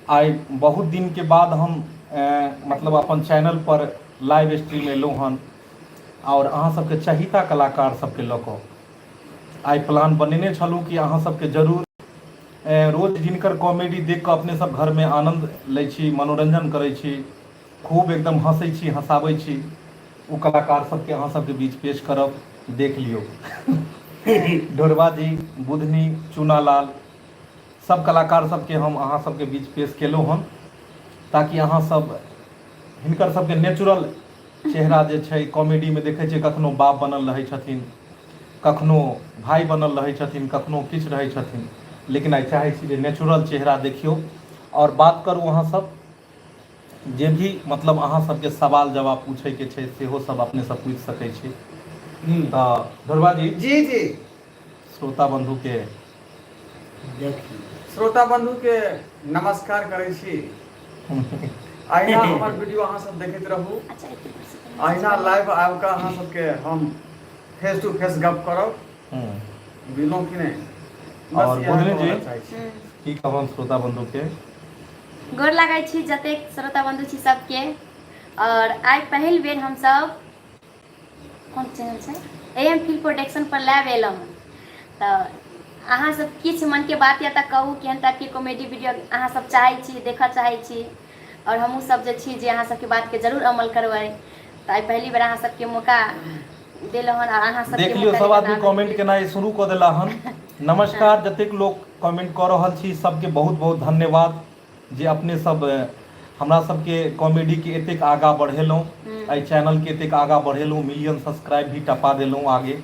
आइ बहुत दिनके बाद हम मतलब अपन चैनल पर लाइव स्ट्रीम एलहुँ हन आओर अहाँ सबके चहिता कलाकार सबके लऽ कऽ आइ प्लान बनेने छलहुँ कि अहाँ सबके जरूर रोज जिनकर कॉमेडी देख कऽ अपने सब घरमे आनन्द लै छी, मनोरंजन करै छी, खूब एकदम हँसै छी, हँसाबै छी, ओ कलाकार सबके अहाँ सबके बीच पेश करब। देख लियौ, ढोरबा जी, बुधनी, चूनालाल, सब कलाकार सबके हम अहाँ सबके बीच पेश केलहुँ हन ताकि अहाँ सब हिनकर सबके नेचुरल चेहरा जे छै कॉमेडीमे देखै छियै, कखनो बाप बनल रहै छथिन, कखनो भाय बनल रहै छथिन, कखनो किछु रहै छथिन, लेकिन आइ चाहै छी जे नेचुरल चेहरा देखियौ आओर बात करू। अहाँ सब जे भी मतलब अहाँ सबके सवाल जवाब पूछैके छै सेहो सब अपने सब पूछि सकै छी। तऽ ढोरबा जी। जी जी। श्रोता बंधु के देखियौ, श्रोता बंधु के नमस्कार करै छी। अहिना हमर वीडियो अहाँ सब देखैत रहू, अहिना लाइव आबि कऽ अहाँ सबके हम फेस टू फेस गप करब। बुझलहुँ कि नहि? बस और इएह बुधनी कहऽ जी लए चाहै छी। की कहब श्रोता बंधु के? गोर लागै छी जतेक श्रोता बंधु छी सबके। और आइ पहिल बेर हमसब कोन चैनल छै, ए एम फिल्म प्रोडक्शन पर लाइव एलहुँ हन, तऽ अहाँ सब किछु मनके बात या तऽ कहू, केहन टाइपके कॉमेडी वीडियो अहाँ सब चाहै छी, देखऽ चाहै छी, आओर हमहूँ सब जे छी जे अहाँ सबके बातके जरूर अमल करबै। तऽ आइ पहली बेर अहाँ सबके मौका देलहुँ हन आओर अहाँ सबके देख लियौ, मौका सब आदमी देलहुँ। कमेंट केनाइ शुरू कऽ देला हन। नमस्कार, जतेक लोक कमेंट कऽ रहल छी सबके बहुत बहुत धन्यवाद जे अपने सब हमरा सबके कॉमेडीके एतेक आगाँ बढ़ेलहुँ, एहि चैनलके एतेक आगाँ बढ़ेलहुँ, मिलियन सब्सक्राइब भी टपा देलहुँ आगे,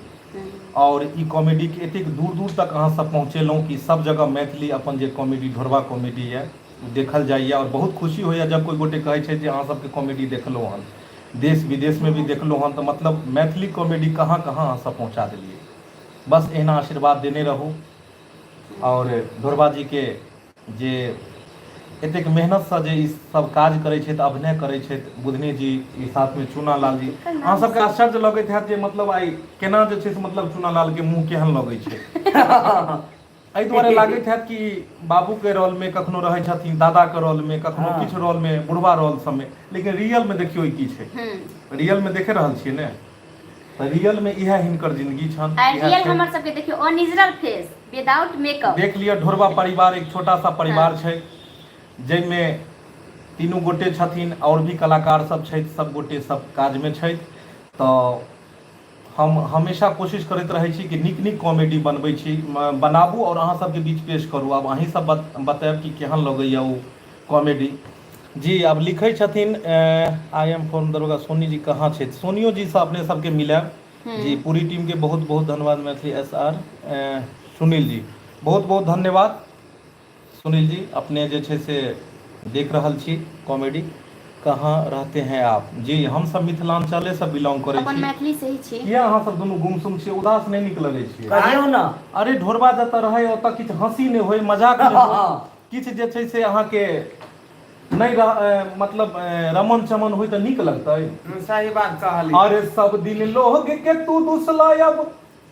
आओर ई कॉमेडीके एतेक दूर दूर तक अहाँ सब पहुँचेलहुँ कि सब जगह मैथिली अपन जे कॉमेडी ढोरबा कॉमेडी यऽ ओ देखल जाइए। आओर बहुत खुशी होइए जब कोइ गोटे कहै छै जे अहाँ सबके कॉमेडी देखलहुँ हन, देश विदेशमे भी देखलहुँ हन, तऽ मतलब मैथिली कॉमेडी कहाँ कहाँ अहाँ सब पहुँचा देलियै। बस एहिना आशीर्वाद देने रहू। आओर ढोरबा जीके जे एतेक मेहनतसँ जे ई सब काज करै छथि, अभिनय करै छथि, बुधनी जी ई साथमे चूना लाल जी, अहाँ सबके आश्चर्य लगैत हैत जे मतलब आइ केना जे छै से मतलब चूना लालके मुँह केहन लगै छै। एहि दुआरे लागैत हैत कि बाबूके रोलमे कखनो रहै छथिन, दादाके रोलमे कखनो, किछु रोलमे, बुढ़वा रोल सबमे, लेकिन रियलमे देखियौ ई की छै। रियलमे देखे रहल छियै ने, तऽ रियलमे इएह हिनकर जिंदगी छनि। आ इएह रियल छै। हमर सबके देखियौ, ओनिजरल फेस विदाउट मेकअप। देख लिअ, ढोरबा परिवार एक छोटा सा परिवार छै जाहिमे तीनू गोटे छथिन, आओर भी कलाकार सब छथि, सब गोटे सब काजमे छथि। तऽ हम हमेशा कोशिश करैत रहै छी कि नीक नीक कॉमेडी बनबै छी, बनाबू आओर अहाँ सबके बीच पेश करू। आब अहीं सब बतायब कि केहन लगैया ओ कॉमेडी। जी, आब लिखै छथिन I am from Darbhanga. Soni ji कहाँ छथि? सोनियो जीसँ अपने सबके मिलायब जी। पूरी टीम के बहुत बहुत धन्यवाद। मैथिली एस आर सुनील जी, बहुत बहुत धन्यवाद सुनील जी। अपने जे छै से देख रहल छी कॉमेडी। कहाँ रहते हैं आप जी? हम सब मिथिलांचले से बिलोंग करै अपन छी। मैथिली से ही छी। किया अहाँ सब दुनू गुमसुम छियै? उदास नहि नीक लगै छियै? कहियौ ने। अरे ढोरबा जतऽ रहै ओतऽ किछु हँसी नहि होय, मजाक नहि होय, किछु जे छै से अहाँके नहि रह, मतलब रमन चमन होय तऽ नीक लगतै? सही बात कहली। अरे सब दिन लोग के तू दुसला अब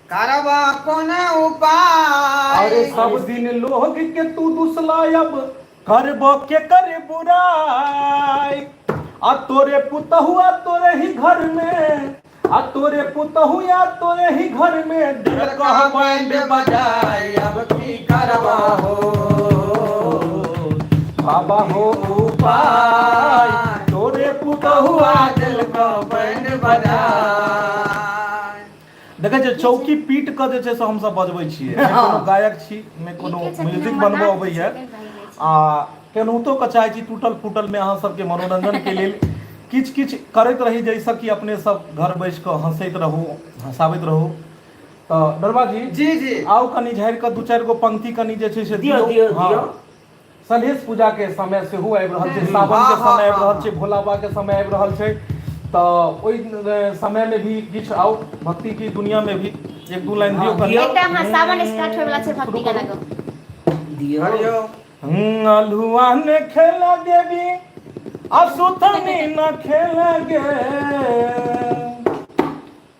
करबा कोन उपाय? अरे सब दिन लोग के तू दुसला अब करबो के कर बुराई, आ तोरे पुतहुआ तोरे ही घर में, आ तोरे पुतहुआ तोरे ही घर में दिल कह बैंड बजाई, अब की करबा हो बाबा हो उपाय, तोरे पुतहुआ दिल को बैंड बजाई। देखै छियै, चौकी पीट कऽ जे छै से हमसब बजबै छियै। नहि कोनो गायक छी, नहि कोनो नीके छथिन, म्यूजिक हमर बनबऽ नाक अबैया, छथिन, भाइ जाइ छै। आ केनाहितो कऽ चाहै छी टूटल फूटलमे अहाँ सबके मनोरंजनके लेल किछु किछु करैत रही, जाहिसँ कि अपने सब घर बैस कऽ हँसैत रहू, हँसाबैत रहू। तऽ डरबा जी। जी जी। आउ कनि झाड़ि कऽ दू चारि गो पंक्ति कनि जे छै से दियौ, दियौ। हँ। दियौ। सलहेश पूजा के समय सेहो आबि रहल छै, सावन के समय आबि रहल छै, भोला बाबा के समय आबि रहल छै, तऽ ओहि समय मे भी किछु आउ, भक्ति की दुनिया मे भी एक दू लाइन दियौ कनि। एकटा हँ, सावन स्टार्ट होय वाला छै, भक्ति शुरू गाना करू। गाउ। दियौ। करियौ। अल्हुआ ने खेला देवी आ सुथनी न खेल गे।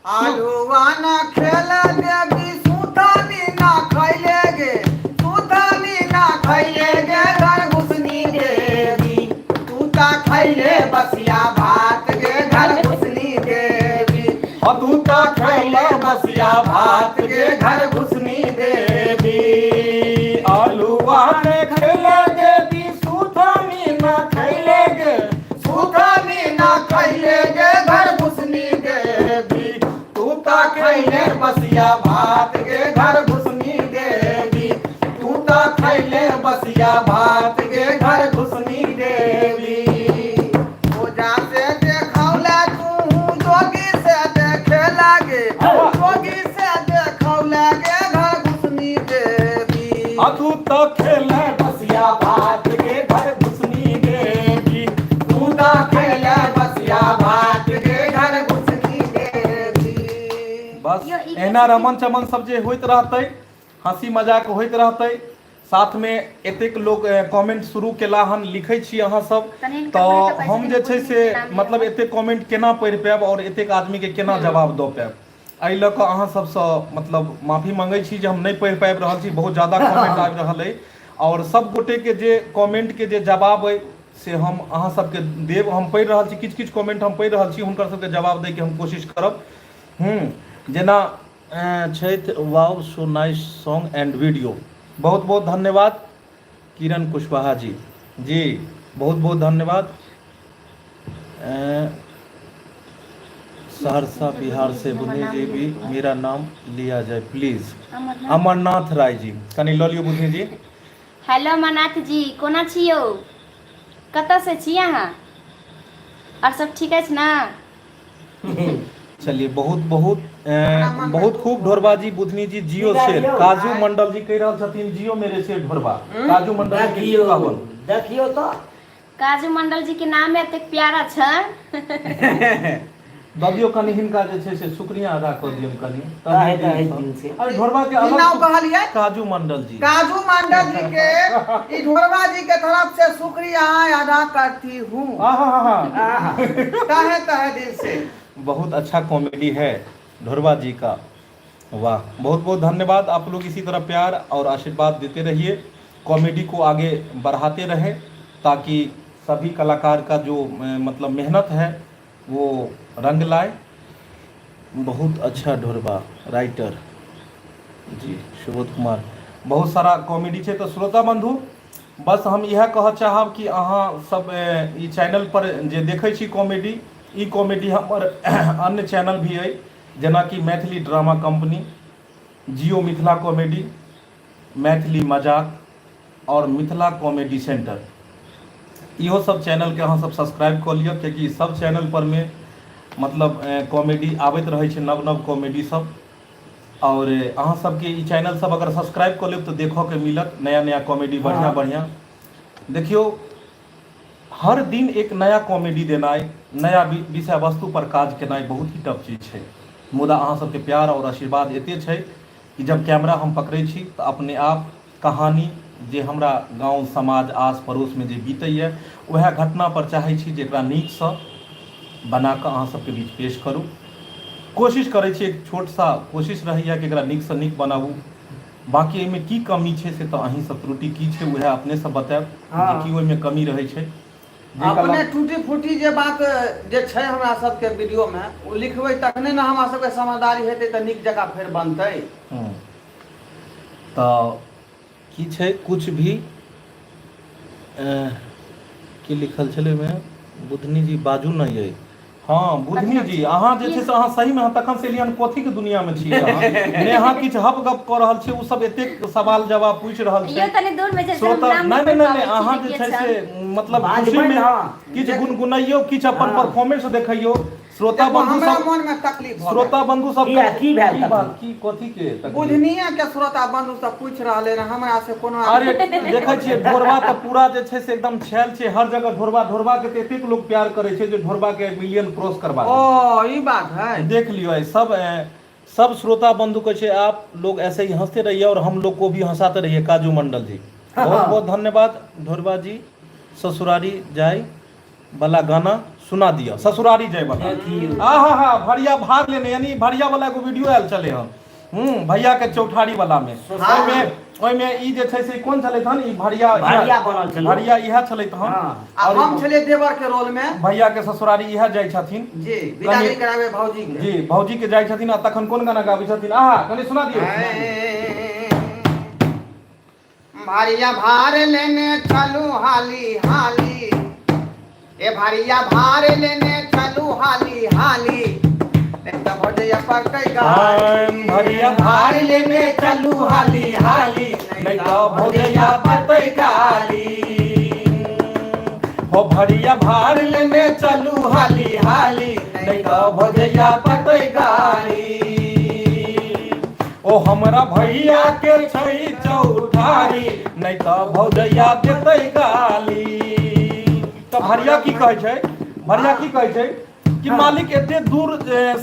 आलुआ ना खेल देवी सुथनी ना खैले गे, सुथनी ना खैले गे घर घुसनी गे। खैले बसिया भात गे घर घुसनी देवी। हाँ, तू तो खैले बसिया भात गे घर घुसनी देवी। आलूआ ने खैले देवी सुथनी ना खैले गे, सुथनी ना खैले गे घर घुसनी देवी। तू तो खैले बसिया भात गे घर घुसनी देवी। तू तो खैले बसिया भात गे घर घुसनी देवी। ओझा से देखौला तू जोगी से देखे लागे, जोगी से देखौला गे घर घुसनी देवी। आ तू तो खेले बसिया भात गे घर घुसनी देवी। तू तो खेले बसिया भात गे घर घुसनी देवी। बस यो, ई एना रमन चमन सब जे होइत रहतै, हंसी मजाक होइत रहतै, साथमे एतेक लोक कमेंट शुरू केला हन, लिखै छी अहाँ सब, तनी हिनकर तऽ पढ़ि कऽ हम जे छै पैसा से नाम मतलब लिअ। एतेक कमेंट केना पढ़ि पायब आओर एतेक आदमीके केना जवाब दऽ पायब, एहि लऽ कऽ अहाँ सबसँ मतलब माफी मङ्गै छी जे हम नहि पढ़ि पाबि रहल छी। बहुत ज्यादा कमेंट आबि रहल अइ आओर सब गोटेके जे कमेंटके जे जवाब अइ से हम अहाँ सबके देब। हम पढ़ि रहल छी, किछु किछु कमेंट हम पढ़ि रहल छी, हुनकर सबके जवाब दैके हम कोशिश करब। जेना छथि wow so nice song and video, बहुत बहुत धन्यवाद किरण कुशवाहा जी, जी बहुत बहुत धन्यवाद। सहरसा बिहार से बुधनी जी भी मेरा नाम लिया जाए प्लीज, अमरनाथ राय जी, कनि लऽ लियौ बुधनी जी। हेलो अमरनाथ जी, कोना छी यौ, कतऽ से छी अहाँ, आओर सब ठीक अछि ना? चलिए बहुत बहुत बहुत खूब ढोरबा जी, बुधनी जी, जियो शेर, काजू मंडल जी कहि रहल छथिन जियो मेरे शेर ढोरबा। काजू मंडल जी के की देखियौ कहबन? देखियौ तऽ काजू मंडल जी के नाम एतेक प्यारा छै। दऽ दियौ कनि हिनका जे छै से शुक्रिया अदा कऽ दियौन कनि। तहे तहे दिल से। अरे ढोरबा के की अलग नाम कहलियै? काजू मंडल जी। काजू मंडल जी के ई ढोरबा जी के तरफ से शुक्रिया अदा करती हूँ। आहा आहा। तहे तहे दिल से। बहुत अच्छा कॉमेडी है ढोरबा जी का, वाह, बहुत बहुत धन्यवाद। आप लोग इसी तरह प्यार और आशीर्वाद देते रहिए, कॉमेडी को आगे बढ़ाते रहें ताकि सभी कलाकार का जो मतलब मेहनत है वो रंग लाए। बहुत अच्छा ढोरबा राइटर जी सुबोध कुमार, बहुत सारा कॉमेडी छै। तऽ श्रोता बंधु बस हम इएह कहऽ चाहब कि अहाँ सब ई चैनल पर जे देखै छी कॉमेडी, ई कॉमेडी हमर अन्य चैनल भी अइ, जेनाकि Maithili drama company, Jio Mithila comedy, Maithili मजाक आओर मिथिला कॉमेडी सेंटर, इहो सब चैनलके अहाँ सब सब्सक्राइब कऽ लिअ, कियाकि सब चैनल पर मे मतलब कॉमेडी आबैत रहै छै, नव नव कॉमेडी सब। आओर अहाँ सबके ई चैनल सब अगर सब्सक्राइब कऽ लेब तऽ देखऽके मिलत नया नया कॉमेडी, बढ़िआँ बढ़िआँ। देखियौ हर दिन एक नया कॉमेडी देनाइ, नया विषय वस्तु पर काज केनाइ बहुत ही टफ चीज छै, मुदा अहाँ सबके प्यार आओर आशीर्वाद एते छै कि जब कैमरा हम पकड़ै छी तऽ अपने आप कहानी जे हमरा गाँव समाज आस पड़ोसमे जे बीतैए उएह घटना पर चाहै छी जे एकरा नीकसँ बना कऽ अहाँ सबके बीच पेश करू। कोशिश करै छी, एक छोट सा कोशिश रहैए कि एकरा नीकसँ नीक बनाबू। बाँकी एहिमे की कमी छै से तऽ अहीं सब, त्रुटि की छै उएह अपने सब बतायब जे की ओहिमे कमी रहै छै। जे अपने टूटी फूटी जे बात जे छै हमरा सबके वीडियोमे ओ लिखबै तखने ने हमरा सबके समझदारी हेतै तऽ नीक जकाँ फेर बनतै। तऽ की छै कुछ भी की लिखल छलै ओहिमे बुधनी जी बाजू ने यै। हँ बुधनी जी अहाँ जे छै से अहाँ सहीमे अहाँ तखन से एलियै हन कथीके दुनियामे छियै अहाँ ने, अहाँ किछु हप गप कऽ रहल छियै, ओ सब एतेक सवाल जवाब पूछि रहल यौ छै तनी दूर मे छै से हम श्रोता नाम नहि नहि नहि पढ़ि नहि पाबै अहाँ छी जे जे छै के से छल। मतलब बाजबै खुशीमे ने। किछु गुनगुनैयौ, किछु अपन परफॉर्मेंस देखैयौ। श्रोता देखू बंधु हमरा सब मोनमे तकलीफ भऽ गेल। श्रोता बंधु सब किया, की भेल की तकलीफ? बात की कथी के तकलीफ? बुधनिया के श्रोता बंधु सब पूछि रहले रहे हमरा से कोनो अरे देखै छियै ढोरबा तऽ पूरा जे छै से एकदम छैल छै हर जगह। ढोरबा ढोरबा के तऽ एतेक लोक प्यार करै छै जे ढोरबा के मिलियन क्रॉस करबा ओ देलकै। ई बात है। देख लियौ आइ सब सब श्रोता बंधु कहै छै आप लोग ऐसे ही हंसते रहिए और हम लोग को भी हंसाते रहिए। काजू मंडल जी बहुत बहुत धन्यवाद। ढोरबा जी ससुरारी जाय वाला गाना सुना दिया, ससुरारी जाय वाला। आहा हा भरिया भाग लेने, यानी भरिया वाला एगो वीडियो आयल छलै हन, भैया के चौठारी वाला में, ओहिमे ओहिमे ई जे छै से कोन छलै तहन ई भरिया भरिया बनल छलै। भरिया इएह छलै तहन हँ। आ हम छलियै देवर के रोल में। भैया के ससुरारी इएह जाइ छथिन। जी, विदागरी करावे भौजी के। जी, भौजी के जाइ छथिन आ तखन कोन गाना गाबै छथिन? आहा, कनि सुना दियौ। भारिया भार लेने चलू हाली हाली, ए भारिया भार लेने चलू हाली हाली, नहीं तो भौजैया पकड़ै गाली। भरिया भार लेने चलू हाली हाली, नहीं तो भौजैया पकड़ै गाली। हो भरिया भार लेने चलू हाली हाली, नहीं तो भौजैया पकड़ै गाली। ओ हमरा भैया के छै चौठारी, नहीं तो भौजैया देतै गाली। तऽ भरिया की कहै छै? भरिया की कहै छै कि मालिक एते दूर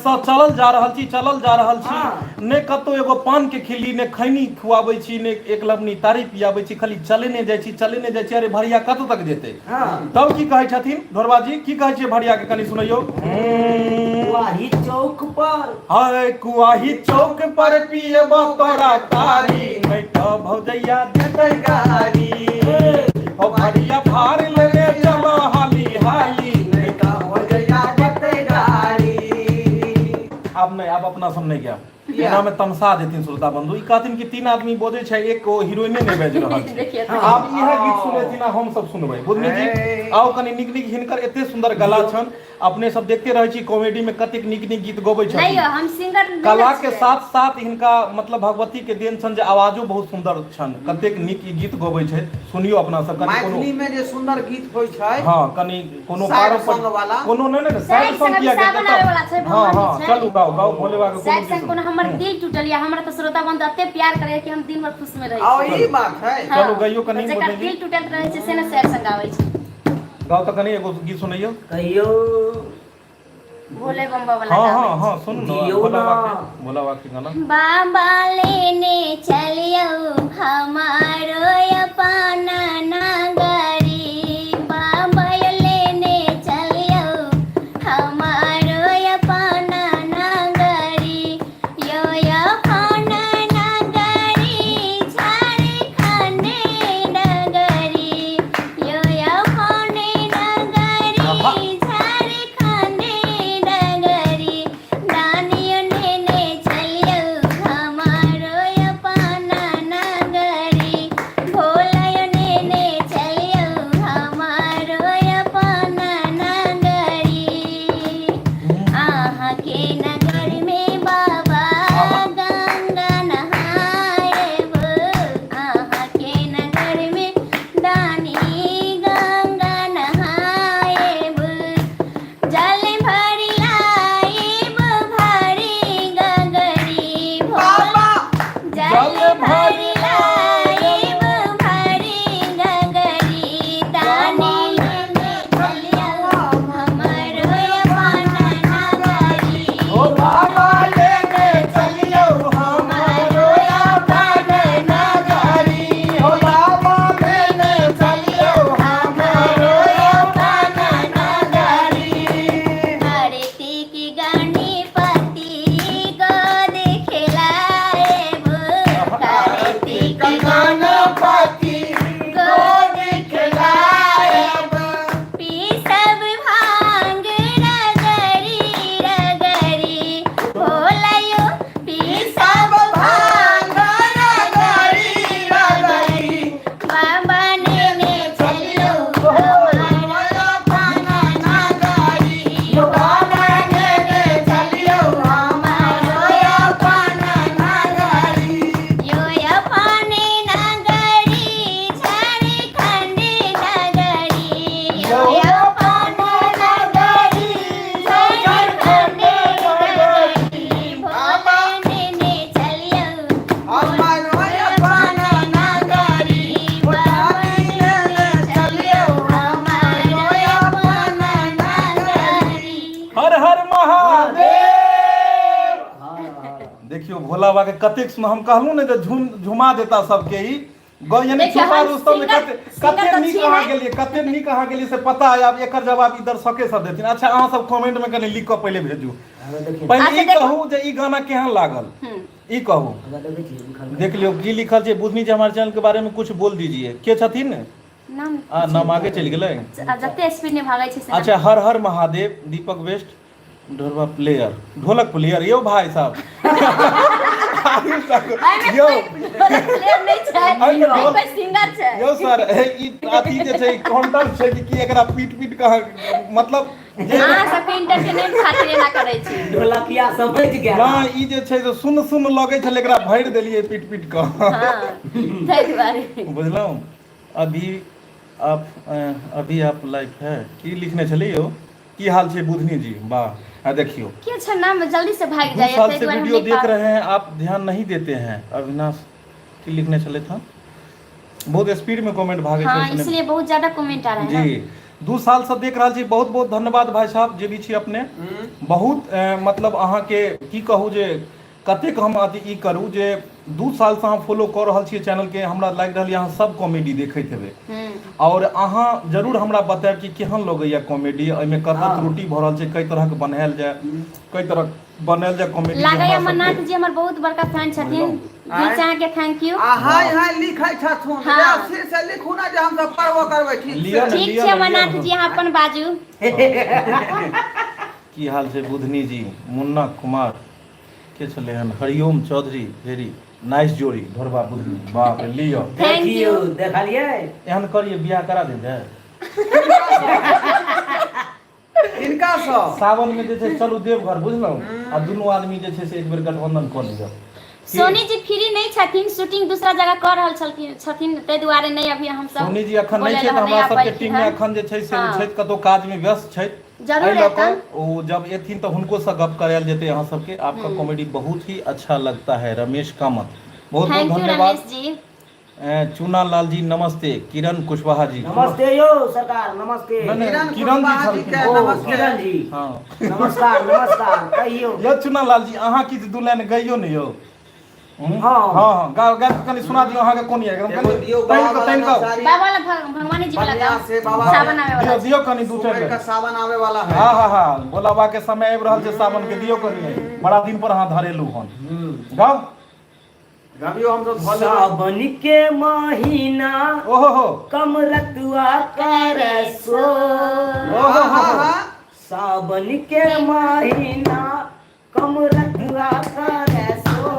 सँ चलल जा रहल छी, चलल जा रहल छी, ने कतौ एगो पान के खिल्ली, ने खैनी खुआबै छी, ने एक लबनी तारी पियाबै छी, खाली चलेने जाइ छी, चलेने जाइ छी। अरे भरिया कतौ तक जेतै? तब की कहै छथिन ढोरबा जी? की कहै छियै भरिया के, कनि सुनैयौ। कुआही चौक पर, हाय कुआही चौक पर पियब तोरा तारी, नहीं तो भौजैया देतै गारी। हो भरिया भार लेने चलो हाली हाली, नहीं तो भौजैया देतै गारी। आब नहीं, आब अपना सब नहीं गया, एना में तमसा जेथिन श्रोता बंधु। ई कहथिन कि तीन आदमी बजै छै, एक ओ हीरोइने नहि बाजि रहल छै। देखियौ तऽ। आब इएह गीत सुनेथिन आ हम सब सुनबै। बुधनी जी आउ कनि नीक नीक, हिनकर एते सुन्दर गला छनि, अपने सब देखते रहै छी कॉमेडी में कतेक नीक नीक गीत गबै नहि छथिन। यौ, हम सिंगर नहि कला के छियै। साथ साथ हिनका मतलब भगवती के देन छनि जे आवाजो बहुत सुन्दर छनि। कतेक नीक ई गीत गबै छथि, सुनियौ अपना सब कनि कोनो मैथिली में जे सुन्दर गीत होइ छै। हँ, कनि कोनो सैड पारम्परिक सॉन्ग वाला। कोनो नहि नहि, सैड सैड सॉन्ग सॉन्ग किया सावन गैतै? आबै वाला छै, हँ भगवान हँ छै। चलू गाउ गाउ भोले बाबा के सैड कोनो सॉन्ग गीत। कोनो हमर दिल टूटल या हमरा तऽ श्रोता बंधु एते प्यार करैया कि हम दिन भर खुश में रहै आ छी। ई बात है। हँ, चलू गइयो कनि तऽ जकर बुधनी जी। दिल टूटल रहै छै से ने सैड सॉन्ग गाबै छै। गाउ तऽ कनि एगो गीत सुनैयौ। कहियौ भोले बम्बा वाला हँ गाबै हँ छै। हँ, सुनू ने दियौ भोला ना। बाबा के, भोला बाबा के गाना। बाबा लेने चलियौ हमारो अपन नगरी, बाबा लेने चलियौ हमारो अपन नगरी, यो अपन नगरी झारखंड नगरी, यो अपन नगरी झारखंड नगरी, दानियो नेने चलियौ हमारो अपन नगरी, भोलायो नेने चलियौ हमारो अपन नगरी। अहाँके नगर में बाबा गंगा नहायब, अहाँके नगर में दानी गंगा नहायब, जल भरि लाइब भरि गगरी, भोला जल भरि लाइब भरि गगरी, दानी लेने चलियौ हमरो अपन नगरी। ओ बाबा लेने चलियौ हमारो अपन नगरी, ओ बाबा लेने चलियौ हमारो अपन नगरी। कार्तिक गणपति गोद खेलाएब, कार्तिक गणपति गोद खेलायब, पीसब भांग रगरी रगरी, भोलयो पीसब भांग रगरी रगरी, बाबा नेने चलियौ हमारो अपन नगरी, बाबा लेने चलियौ हमारो अपन नगरी। यो अपन नगरी झारखंड नगरी, यो अपन नगरी झारखंड नगरी, भोला नेने चलियौ हमारो अपन नगरी, बाबा नेने चलियौ हमारो अपन नगरी। हर हर महादेव। देखियौ भोला बाबा के कतेक सुन, हम कहलहुँ ने जे झुम झुमा देता सबके ई यानी देखियौ, छुपा हम रुस्तम जे सिंगर कते सिंगर कते तऽ नीक छी अहाँ नहि। गेलियै, कते नीक अहाँ गेलियै से पता है। आब एकर जवाब ई दर्शके सब देथिन। अच्छा, अहाँ सब कमेंट में कनि लिख कऽ पहिले भेजू। देखियौ पहिले अच्छा ई देखू। कहू जे ई गाना केहन लागल। ई कहू हमरा देखै छियै लिखल। देख लियौ की लिखल छै बुधनी जी हमारे चैनल के बारे में कुछ बोल दीजिए के छथिन नाम आ नाम आगे चलि गेलै आ जते स्पीड में भागै छै से अच्छा हर हर महादेव दीपक वेस्ट ढोलवा प्लेयर ढोलक प्लेयर यौ भाई साहब एहिमे यौ कोइ ढोलक प्लेयर नहि छै एहिमे ढोल- कोइ सिंगर छै यौ सर हे ई अथी जे छै काउंटर छै कि की एकरा पीट पीट कऽ मतलब जे अहाँ सबके इंटरटेनमेंट खातिर एना करै छी ढोलकिया समझ गया ना ई जे छै से सुन सुन लगै छलै एकरा भरि देलियै पीट पीट कऽ हँ ताहि दुआरे बुझलहुँ अभी आप अभी आप लाइफ है की लिखने छलियै यौ की हाल छै बुधनी जी वाह आ देखियो के छै नाम जल्दी से भागि दू जाइए साल ताहि से दुआरे हम वीडियो नहि देख पा रहे हैं आप ध्यान नहीं देते हैं अविनाश की लिखने छले था बहुत स्पीड में कमेंट भागे हाँ छै सुने- इसलिए बहुत ज्यादा कमेंट आ रहा है ना जी 2 साल से देख रहल छी बहुत बहुत धन्यवाद भाई साहब जे भी छी अपने बहुत मतलब अहाँके की कहू जे कतेक हम अथी ई करू जे 2 सालसँ अहाँ फॉलो कऽ रहल छियै चैनलके हमरा लागि रहल यऽ अहाँ सब कॉमेडी देखैत हेबै आओर अहाँ जरूर हमरा बतायब कि केहन लगैया कॉमेडी एहिमे कतऽ त्रुटि भऽ रहल छै कई तरहक बनायल जाय कई तरहक बनायल जाय कॉमेडी लागैया मन्नाथ जी हमर बहुत बड़का फैन छथिन दिल से अहाँके thank you आ हाय हाय लिखै छथुन हाँ। या फिर से लिखू ना जे हम सब पढ़बो करबै ठीक लिअ से ने ठीक लिअ छै ने, लिअ मन्नाथ ने। जी अहाँ अपन बाजू की हाल छै बुधनी जी मुन्ना कुमार के छलै हन हरिओम चौधरी वेरी नाइस जोड़ी ढोरबा बुधनी बाप रे लिअ Thank देखियौ you. देखलियै एहन करिए बियाह करा देल जाय हिनका सँ सावन में जे छै चलू देवघर बुझलहुँ आ दुनू आदमी जे छै से एक बेर गठबंधन कऽ लिअ सोनी जी फ्री नहि छथिन शूटिंग दूसरा जगह कऽ रहल छलखिन छथिन ताहि दुआरे नहि अभी हम सब सोनी जी अखन नहि बोलै छै तऽ लए हमरा नहि सबके आबि टीम में पयलखिन अखन जे छै से ओ हँ। छथि कतहु काज में व्यस्त छथि जरूर एहि लऽ कऽ एतन। ओ जब एथिन तऽ हुनको से गप करायल जेतै अहाँ सबके आपका कॉमेडी बहुत ही अच्छा लगता है रमेश कामत बहुत बहुत thank you धन्यवाद रमेश जी चूना लाल जी नमस्ते किरण कुशवाहा जी नमस्ते यौ सरकार नमस्ते नहीं, नहीं, किरण किरण जी कुशवाहा जी छलखिन। के ओ नमस्ते किरण जी हँ नमस्कार नमस्कार कहियौ यौ चूना लाल जी अहाँ किछु दू लाइन गइयो ने यौ हूँ? हँ। हँ हँ गाउ गाबि कऽ कनि सुना दियौ अहाँके कोन यऽ एकदम एगो कनि दियौ तानि बाबा कऽ तानि वाला कऽ साड़ी बाबा वाला भगवानी जी वाला बढ़िया गाओ। से बाबा सावन आवे वाला दियौ दियौ कनि दू चारि सुबह का लाइन सावन आवे वाला है हँ हँ हँ भोला बाबा के समय आबि रहल छै सावन के दियौ कनि बड़ा दिन पर अहाँ धरेलू हन गाउ गबियो हम सब धऽ लेबै सावन के महीना ओहो हो कमरतुआ कर सो ओहो हो हाँ, हो हाँ। सावन के महीना कमरतुआ कर सो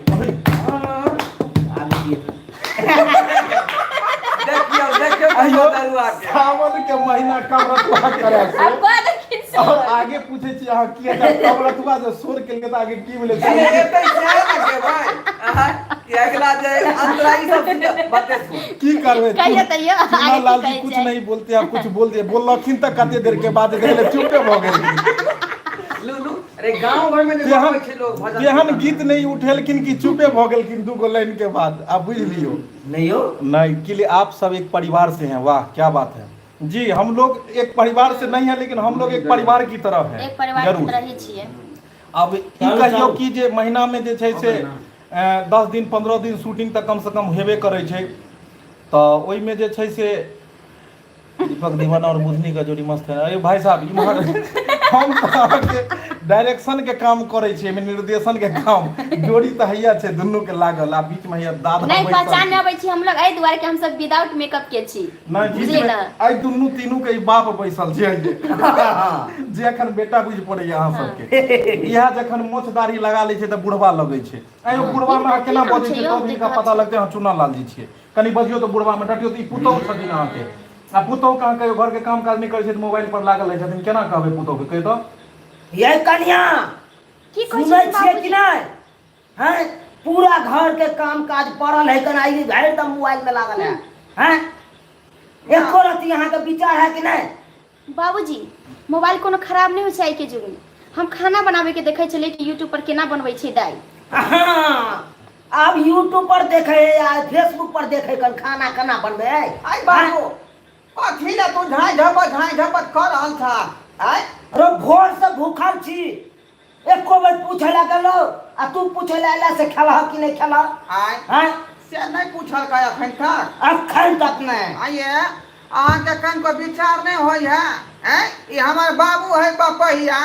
हाँ, आब दियौ। देखियौ देखियौ आइयो दरुआ के सावन के महीना कमरतुआ करे से अब कह देलखिन से और आगे पूछे छी अहाँ की एतऽ कमरतुआ जे शोर केलियै तऽ आगे की भेलै ए, एतै सएह ने गेबै आँय, कि अगिला जे अंतरा ई सब बतेथुन की करबै कहियो तैयो आगे चुना की लाल जी कहै कुछ छै नहीं बोलते आप कुछ बोल दिए बोललखिन तऽ कते देर के बाद देखले चुपे भऽ गेलखिन लू लू अरे गांव घर में जे तेहन गबै छै लोग भजन तेहन गीत नहीं उठेलखिन कि चुपे भऽ गेलखिन दू गो लाइन के बाद आब बुझि लियौ नहीं यौ नहीं के लिए आप सब एक परिवार से हैं वाह क्या बात है जी हम लोग एक परिवार से नहीं है लेकिन हम लोग एक परिवार की तरह हैं एक परिवार के जरूर तरह ही छियै अब ई चलू, कहियौ चलू। कि जे महीना में जे छै से 10 दिन 15 दिन शूटिंग तऽ कम से कम हेबे करै छै तऽ ओहिमे जे छै से दीपक दीवाना और बुधनी का जोड़ी मस्त है अरे भाई साहब इम्हर हम तऽ अहाँके डायरेक्शन के काम करै छियै एहिमे निर्देशन के काम जोड़ी तऽ हैया छै दुनू के लागल आ बीच मे हैया दादा नहि बैसल पहचान छै। नहि अबै छी हम लोग एहि दुआरे कि हम सब विदाउट मेकअप के छी नहि बीच बुझलियै मे ने एहि दुनू तीनू के ई बाप बैसल छै जे एखन बेटा बुझि पड़ैया अहाँ सबके इएह जखन मोछ दाढ़ी लगा लै छै तऽ बुढ़वा लगै छै आइ बुढ़वा मे अहाँ केना की नाम बजै छै छै यौ? तब हिनका देखा पता लगतै अहाँ चुना लाल जी छियै कनि बजियौ तऽ बुढ़वा मे डटियौ तऽ ई पुतहु छथिन अहाँके आ पुतहु के अहाँ कहियो घर के काम काज नहि करै छै तऽ मोबाइल पर लागल रहै छथिन केना कहबै पुतहु के कहि तऽ ये कनिया की कहै सुनै छथिन छियै कि बाबूजी? नहि हैं पूरा घर के काम काज पड़ल है कना ई भरि दम मोबाइल में लागल है हैं एको रत्ती अहाँके विचार है कि नहि बाबूजी मोबाइल कोनो खराब नहि होइ छै आइके युगमे हम खाना बनाबैके देखै छलियै कि यूट्यूब पर केना बनबै छै दाइ हाँ आब यूट्यूब पर देखे है या फेसबुक पर देखे कन खाना केना बनबै है आइ बाबू कथी लए तू झाँइ झपट झाँइ झपट कऽ रहल छह आइ अरे भोर से भूखल छी एको बेर पूछे ला गेलो आ तू पूछे ला अयला से खेलह कि नहि खेलह आइ हैं से नहि पूछलकै अखन तक अखन तक नहि आइये अहाँके कनिको विचार नहि होइ है आँय ई हमर बाबू है बपहिया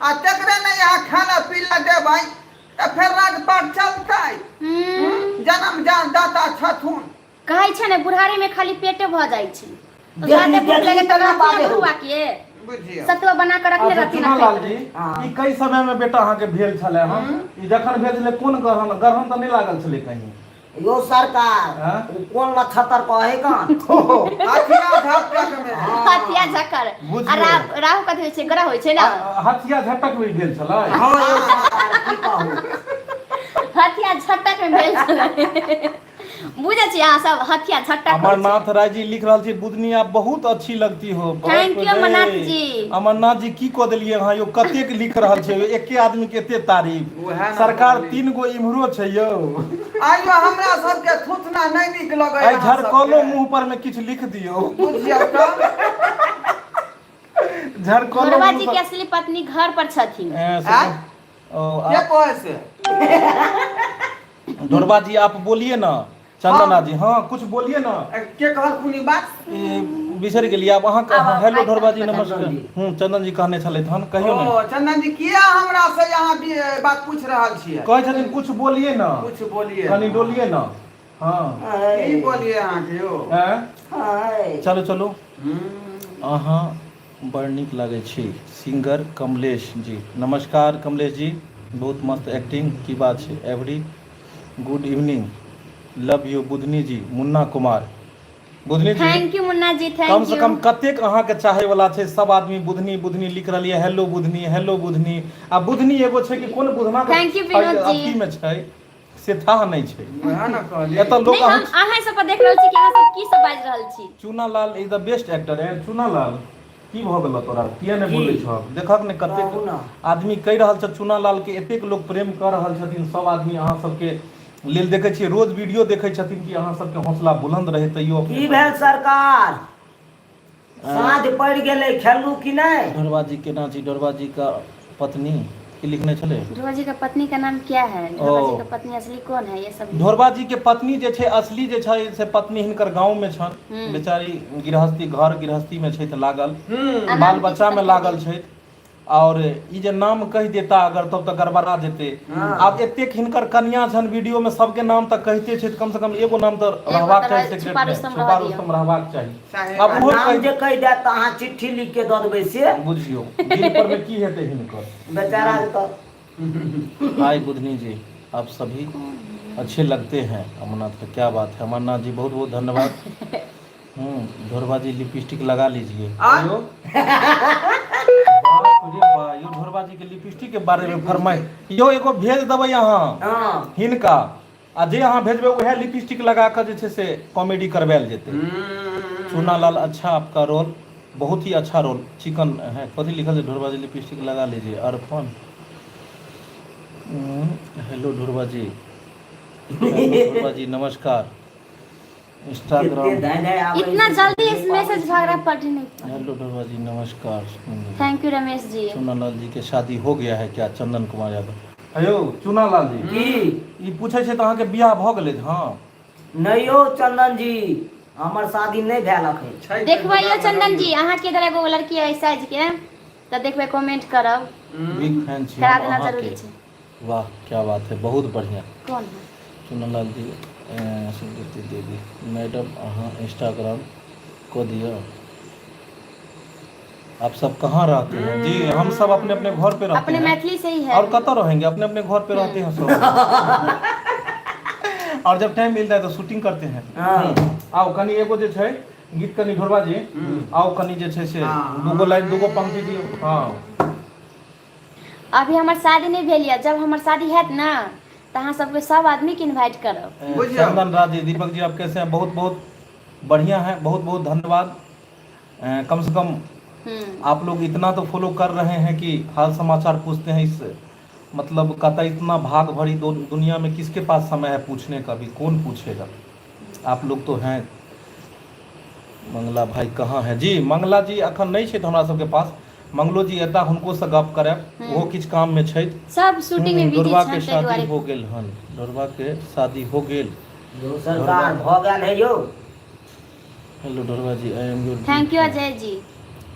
आ तकरे नहि अहाँ खाना पीना देबै तऽ तऽ फेर राजपाट चलतै हम्म, जन्म दाता छथुन कहै छै ने बुढ़ारी में खाली पेटे भऽ जाइ छै तो देखी- जादे भूख देखी लगे तऽ केना रहथिन बाजै ने हो। बुढ़वा के बुझियौ सतुआ बना कऽ रखने अच्छा रहथिन चुनालाल जी हाँ। ई कई समय में बेटा अहाँके भेल छलै हँ ई जखन भेल छलै कोन ग्रहण ग्रहण तऽ नहि लागल छलै कहीं यो सरकार हाँ? ओ कोन नक्षत्र कहे कन हथिया झपटक में हथिया झकर बुझि आ राहु राहु कथी होइ छै ग्रह होइ छै ने हथिया झटक भी भेल छलै हाँ यो सरकार की कहू हथिया झटक में भेल छलै बुझै छी अहाँ सब हथिया झटक होइ छै। अमरनाथ राय जी लिख रहल छी बुदनी आप बहुत अच्छी लगती हो Thank you, बाप रे। अमरनाथ जी। अमरनाथ जी की कऽ देलियै अहाँ यौ कतेक लिख रहल छै एके आदमी के एते तारीफ उएह ने सरकार कहली। तीन गो इम्हरो छै यौ आइयो हमरा सबके थुथना नहि नीक लगैया आइ झरकलो मुंह पर में किछु लिख दियौ बुझियौ तऽ झरकलो घरवा मुंह जी पर के असली पत्नी घर पर छथिन ए, से- आँय? ओ, के आप कहै से ढोरबा जी आप बोलिए ना चंदना जी हाँ कुछ बोलिए ना के कहलखुन ई बात ई बिसरि गेलियै आब अहाँ आब आब हेलो आइ ढोरबा जी पता नमस्कार चंदन जी। हूँ चंदन जी कहने छलथि हन कहियौ ने ओ चंदन जी किया हमरा से अहाँ बात पूछ रहल छियै कहै छथिन कुछ बोलिए ना कुछ बोलिए कनि डोलिए ना हाँ की बोलिए अहाँके यौ हैं? हाय चलू चलू हम्म। अहाँ बड़ नीक लागै छी सिंगर कमलेश जी नमस्कार कमलेश जी बहुत मस्त एक्टिंग की बात छै every good evening love you Budhni ji Munna Kumar Budhni ji thank you Munna ji come thank Se you कम कतेक अहाँके चाहे वाला छै सब आदमी बुधनी बुधनी लिख रहल यऽ हेलो बुधनी हेलो बुधनी आ बुधनी एगो छै कि कोन बुधना के Thank you, Vinod ji. अथी में छै से थाह नहि छै वएह ने कहलियै एतऽ लोक नहीं हम अहाँ अहाँ सब पर देख रहल छी कि अहाँ सब की सब बाजि रहल छी Chunalal is the best actor है चूनालाल की भऽ गेल तोरा किया नहि की? बोलै छह देखक ने कतेक कहू ने। आदमी कहि रहल छै चूनालाल के एतेक लोक प्रेम कऽ रहल छथिन सब आदमी अहाँ सबके लेल देखै छियै रोज वीडियो देखै छथिन कि अहाँ सबके हौसला बुलंद रहै तैयो अपने की भेल सरकार साँझ पड़ि गेलै खेलू कि नहि ढोरबा जी केना छी ढोरबा जी का पत्नी की लिखने छलै ढोरबा जी का पत्नी का नाम क्या है ढोरबा ओ। जी का पत्नी असली कौन है ये सब ढोरबा जी के पत्नी जे छै असली जे छै से पत्नी हिनकर गाँव में छनि बेचारी गृहस्थी घर गृहस्थी में छथि लागल आ बाल नाम बच्चा किछु में बता लागल छथि आओर ई जे नाम कहि देता अगर तब तऽ गड़बड़ा जेतै आब एतेक हिनकर कनिया छनि वीडियो में सबके नाम तऽ कहिते छथि कम से कम एगो नाम तऽ रहबाक तऽ चाही रह- सेक्रेट छुपा में रुस्तम छुपा रहऽ दियौ। रुस्तम रहबाक चाही चाही। आब ओहो नाम कहि जे कहि देत तऽ अहाँ चिट्ठी लिख के दऽ देबै से बुझियौ दिल पर में की हेतै हिनकर बेचारा के तऽ हाय बुधनी जी आप सभी अच्छे लगते हैं अमरनाथ का क्या बात है अमरनाथ जी बहुत बहुत धन्यवाद ढोरबा जी लिपस्टिक लगा लीजिए आ? यो बाप रे बा यो ढोरबा जी के लिपस्टिक के बारे में फरमाइश यो एगो भेज देबै अहाँ हँ हिनका आ जे अहाँ भेजबै उएह लिपस्टिक लगा कऽ जे छै से कॉमेडी करवायल जेतै चूनालाल अच्छा आपका रोल बहुत ही अच्छा रोल चिकन है कथी लिखल छै ढोरबा जी लिपस्टिक लगा लीजिए अर्पण हेलो ढोरबा जी हेलो ढोरबा जी नमस्कार इंस्टाग्राम कते धाय धाय आबै इतना छै। जल्दी इस मैसेज भाग रहा पढ़ नहीं हेलो ढोरबा जी नमस्कार thank you Ramesh ji Chunalal ji के शादी हो गया है क्या चंदन कुमार यादव हेलो चुनालाल जी की ई पूछै छै तऽ अहाँके बियाह भऽ गेलै हँ नहि यौ चंदन जी हमर शादी नहि भेल अखन छै तऽ देखबै यौ गोदाम चंदन जी अहाँ के इधर एगो लड़की है साइज के तऽ देखबै कमेंट करब बिग फैन छी करा हम देना अहाँके जरूरी छै वाह क्या बात है बहुत बढ़िया कौन है चुनालाल जी सुनीति देवी मैडम अहाँ इंस्टाग्राम को दिअ आप सब कहाँ रहते हैं जी हम सब अपने अपने घर पे रहते अपने हैं मैथिली से ही है और कतऽ रहेंगे अपने अपने घर पे रहते हैं सब और जब टाइम मिलता है तो शूटिंग करते हैं हाँ। आओ कनी एगो जे छै गीत कनी ढोरबा जी आओ कनी जे छै से हाँ। दूगो लाइन दूगो पंक्ति दियौ हाँ अभी हमर शादी नहीं भेल यऽ जब हमर शादी हैत ना तऽ अहाँ सबके सब आदमी के इन्वाइट करब बुझियौ। चंदन राज जी दीपक जी आप कैसे हैं बहुत बहुत बढ़िया हैं बहुत बहुत धन्यवाद कम से कम आप लोग इतना तो फॉलो कर रहे हैं कि हाल समाचार पूछते हैं इस मतलब कहता इतना भाग भरी दुनिया में किसके पास समय है पूछने का भी कौन पूछेगा आप लोग तो हैं मंगला भाई कहाँ है जी मंगला जी अखन नहीं छथि हमरा सबके पास मंगलो जी एता हुनको से गप करब ओहो किछु काम में छथि सब शूटिंग में बिजी ढोरबा के छनि ताहि शादी दुआरे हो गेल हन ढोरबा के शादी हो गेल यौ सरकार भऽ गेल है यौ hello Dhorba ji I am your thank you Ajay ji